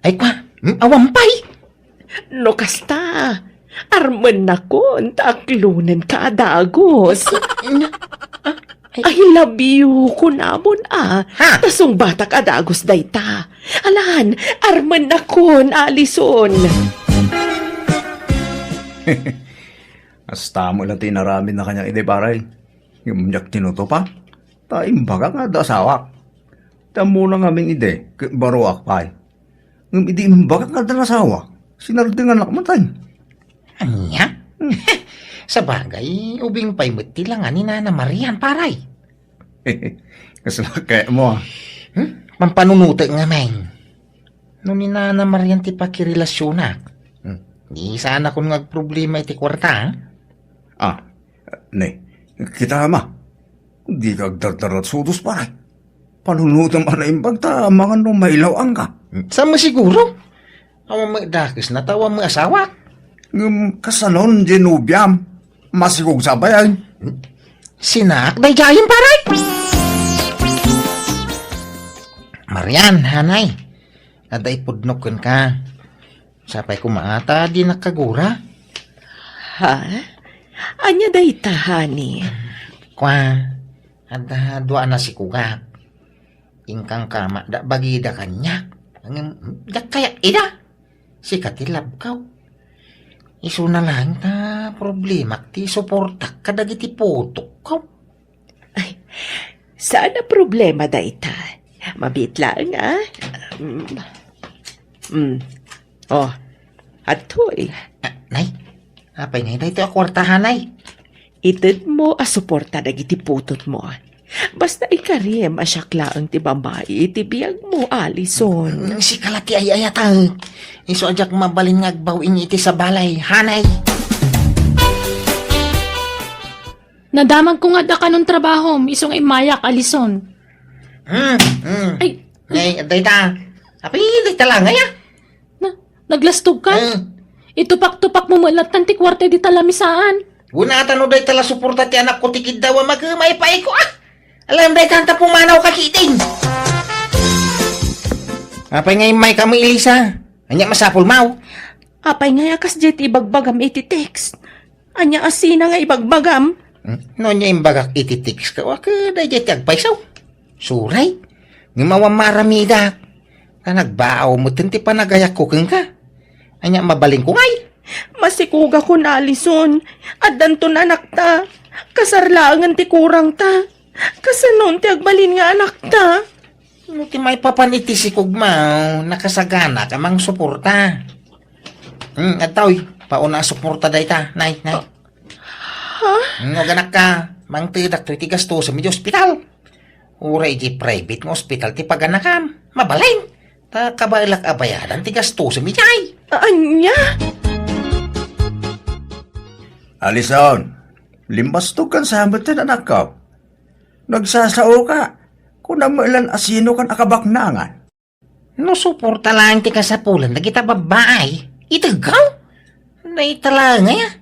Ay, kwa, hmm, awan pay? No kasta, armennakon ta aklonenka a dagus. Ay. I love you kunamon a. Ha? Ta sungbatak a dagus dayta. Alan, armennakon, Alison. Hasta mo lang ti inaramidna kaniak idi, pare. Ngem diak tinutupa. Ta imbagak nga adda asawak. Ta ammona ngamin idi, ket baroak pay. Ngem idi imbagak nga adda asawak, sinardenganak met. Ania? Sabagay, ubing pay met ti langa ni Nana Marian, pare. Kasla kayatmo, a. Hmm? Pampanunotek ngamin. No ni Nana Marian ti pakirelasionak, hmm, di saanakon nga agproblema iti kuarta, a? Ah, ne, kita, ama. Dika agdardarat sudos, pare. Panunotem a naimbag ta amangan no mailaw-angka. Saan mo siguro? Awan met dakesna ta awan met asawak. Ngem kasanon diay nobiam? Masikog sa pay, ay. Sinaak daydiayen, pare? Marian, hanay. Adda ipudnok kenka. Sapay koma ta dinak kagura. Ha? Ania dayta, honey? Kua, adda dua a nasikogak. Inkangkamakda bagida kaniak. Ngem, diak kayat ida. Sika ti labkaw. Isuna laeng ta problemak ti suportak kadagiti putokko. Ay, saan a problema dayta. Mabiit laeng, a. Mm. Mm. Oh, adtoy. Ah, nay, apay ngay daytoy a kuarta, hanay? Itedmo a suporta dagiti putotmo. Basta ikarim a siak laeng ti babai iti biagmo, Alison. Mm, sika la ti ay-ayatang. Isu a diak mabalin nga agbaw-in iti sabalay, hanay. Nadamagko nga adda kanon trabahom, isu nga immayak, Alison. Hmm, hmm. Ay. Ay, adda ita. Apay, adda ita la ngay, ah. Na, naglastogkan? Hmm. Itupak-tupakmo met latta ti kuarta idi ta lamisaan. Unatan no dayta la suporta ti anakko ti kiddaw a magumay pay ko, ah. Alam dayta ta pumanawka ketdin. Apay nga immayka met, Elisa? Ania masapulmo? Apay nga a kasdiay ti ibagbagam iti text? Ania a sina nga ibagbagam? Hmm? No ania imbagak iti text ka, wa ka daydiay ti agpayso. Suray. Ngem awan maaramidak. Ta nagbaaw metten ti panagayakko kenka. Ania mabalinko ngay? Masikugakon, Alison. Addanton anakta. Kasar laengen ti kurangta. Kasanon ti agbalin nga anakta? No ti maipapan iti sikugmo, nakasaganak a mangsuporta. Hmm, adtoy, pauna a suporta dayta, nay, nay. Ha? Hmm, no aganakka, mangtedak toy ti gastoem iti ospital. Uray iti private nga ospital ti paganakam. Mabalin. Ta kabaelak a bayadan ti gastoem idiay. Ania? Alison, limbastogkan sa metten, anakko. Nagsasaoka, kunam met la a sinokan a kabaknangan. No suporta laeng ti kasapulan dagita babbai, itegko. Dayta la ngay, ah.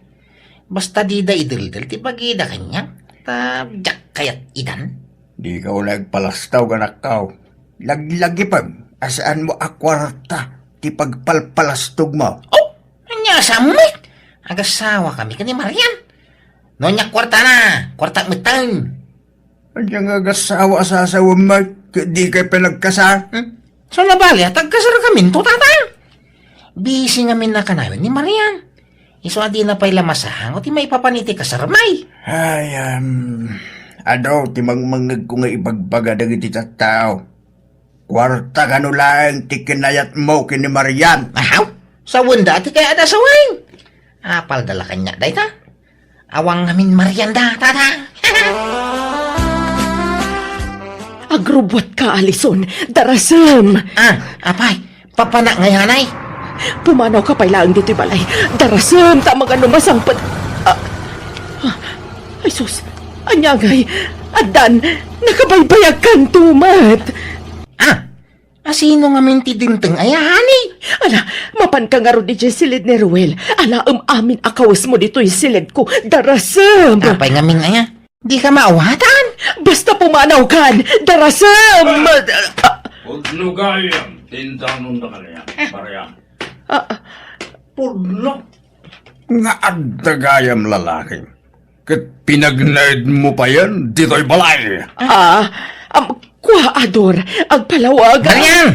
Basta dida ideldel ti bagida kaniak, ta diak kayat idan. Dika unay agpalastog, anakko. Laglagipem a saanmo a kuarta ti pagpalpalastogmo. Oh, ania sa met? Agasawakami ken ni Marian. No ania kuartana, kuartak metten. Ania nga agasawa a sasawem met ket dikay pay nagkasar? Hmm? Saan a bali a tagkasarkaminto, tata? Busy ngamin a kanayon ni Marian. Isu a dina pay la masango ti maipapan iti kasarmi. Ay, um, adu ti mangmangngegko nga ibagbaga dagiti tattao. Kuarta kano laeng ti kinayatmo ken ni Marian. Ahaw, sawenda ti kayatda a sawen. Apalda la kaniak dayta. Awan ngamin Marian da, tata. Agrubbuatka, Alison. Darasem. Ah, apay, papanak ngay, hanay? Pumanawka pay laeng ditoy balay. Darasem, ta maganno masangpet. Ah, ah, ay sus, ania ngay? Addan, nakabaybayagkanto met. Ah, a sino ngamin ti dimteng aya, honey? Ala, mapanka ngarud idiay siled ni Ruel. Alaem amin a kawesmo ditoy siledko. Darasem! Apay ngamin aya? Dika maawatan? Basta pumanawkan! Darasem! Pudno gayam, tindanon da kaniak, Marian. Ah, ah. Pudno. Nga adda gayam lalaki, ket pinagnaedmo payen ditoy balay. Ah, am, kua, Ador, agpalawag. Marian!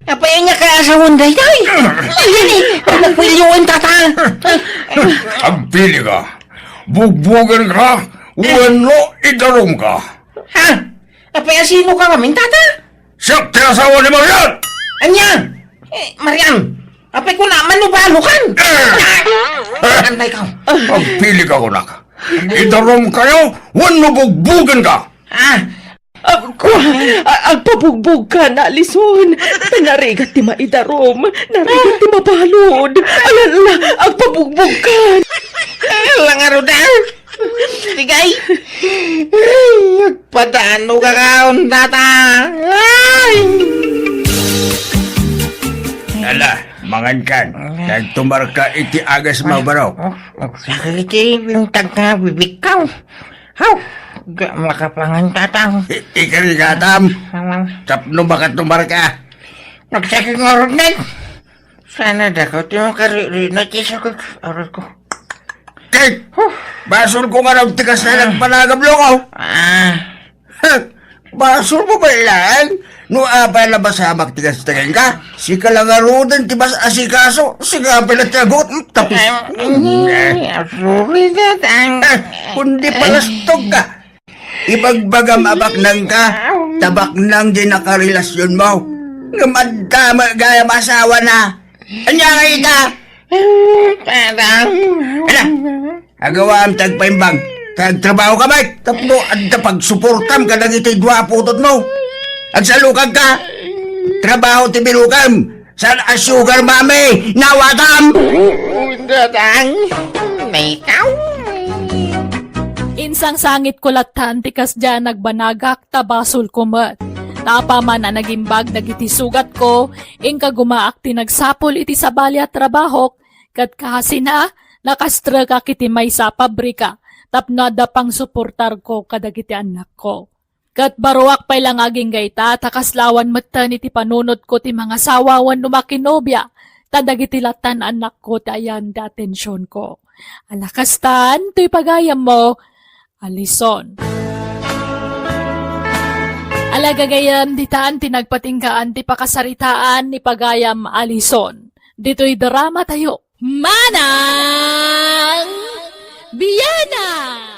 Apay ania kaasawen daytoy? Ay, ay, ay, nagpilyoen, tata. Agpili ka. Bugbugen ka, wenno idarum ka. Ha? Apay, a sino ka ngamin, tata? Siak ti asawa ni Marian! Ania? Eh, Marian, apay kuna, manubalo kan? Eh! Anday ka. Agpili ka, kunak. Idarum kayo, wenno bugbugen ka? Ah, ah, kua, a-, agpabugbog ka na, Alison. Pinarigat ti maidarum. Narigat ti mabalud. Alala, agpabugbog ka. Ala nga rudan. Digay. Ay, agpadano ka kaon, tata. Ay. Ala, mangan kan. Nagtumarka iti agas mo, baro. Oh, nagsakit iti bintag nga bibikkaw. Haw, ga makapangan, tata. I-, ikarigatam. Tapno makatumarka. Nagsakit nga rudan. Sana dakaw ti makariri na ti sakit. Aray ko. Kay, huh, basol ko nga nagtigas na nagpanagablo ko. Ah. Huh, basol mo ba ilan? No apay na basa magtigas-tigas ka? Sika lang arudan ti mas asikaso. Sika pala ti agot. Hmm, tapos. Ay, sorry, Tatang. Ah, kundi palastog ka. Ibagbagam a baknang ka, ta baknang di nakarelasyon mo. Ngem adda met gayam asawa na. Ania nga ita? Ala, agawaam ti agpaimbag. Kay agtrabaho ka met, tapno adda pagsuportam kadagiti dua a putotmo. Agsalukag ka. Trabaho ti bilukam. Saan a sugar mommy? Nawatam! Dadang, ikaw? Insangsangitko lattan ti kasdiay a nagbanagak ta basolko met. Ta apaman a nagimbag dagiti sugatko, inka gumaak ti nagsapul iti sabali a trabahok, ket kasina, nakastrekak iti maysa a pabrika tapno adda pangsuportarko kadagiti annakko. Ket baruak pay la nga agingga ita, ta kasla awan metten iti panunotko ti mangasawa wenno makinobia, ta dagiti lattan a annakko ti ayan ti atensionko. Ala kastan, toy pagayammo, Alison. Ala gagayyem, ditan ti nagpatinggaan ti pakasaritaan ni pagayam Alison. Ditoy drama tayo. Manang Biana!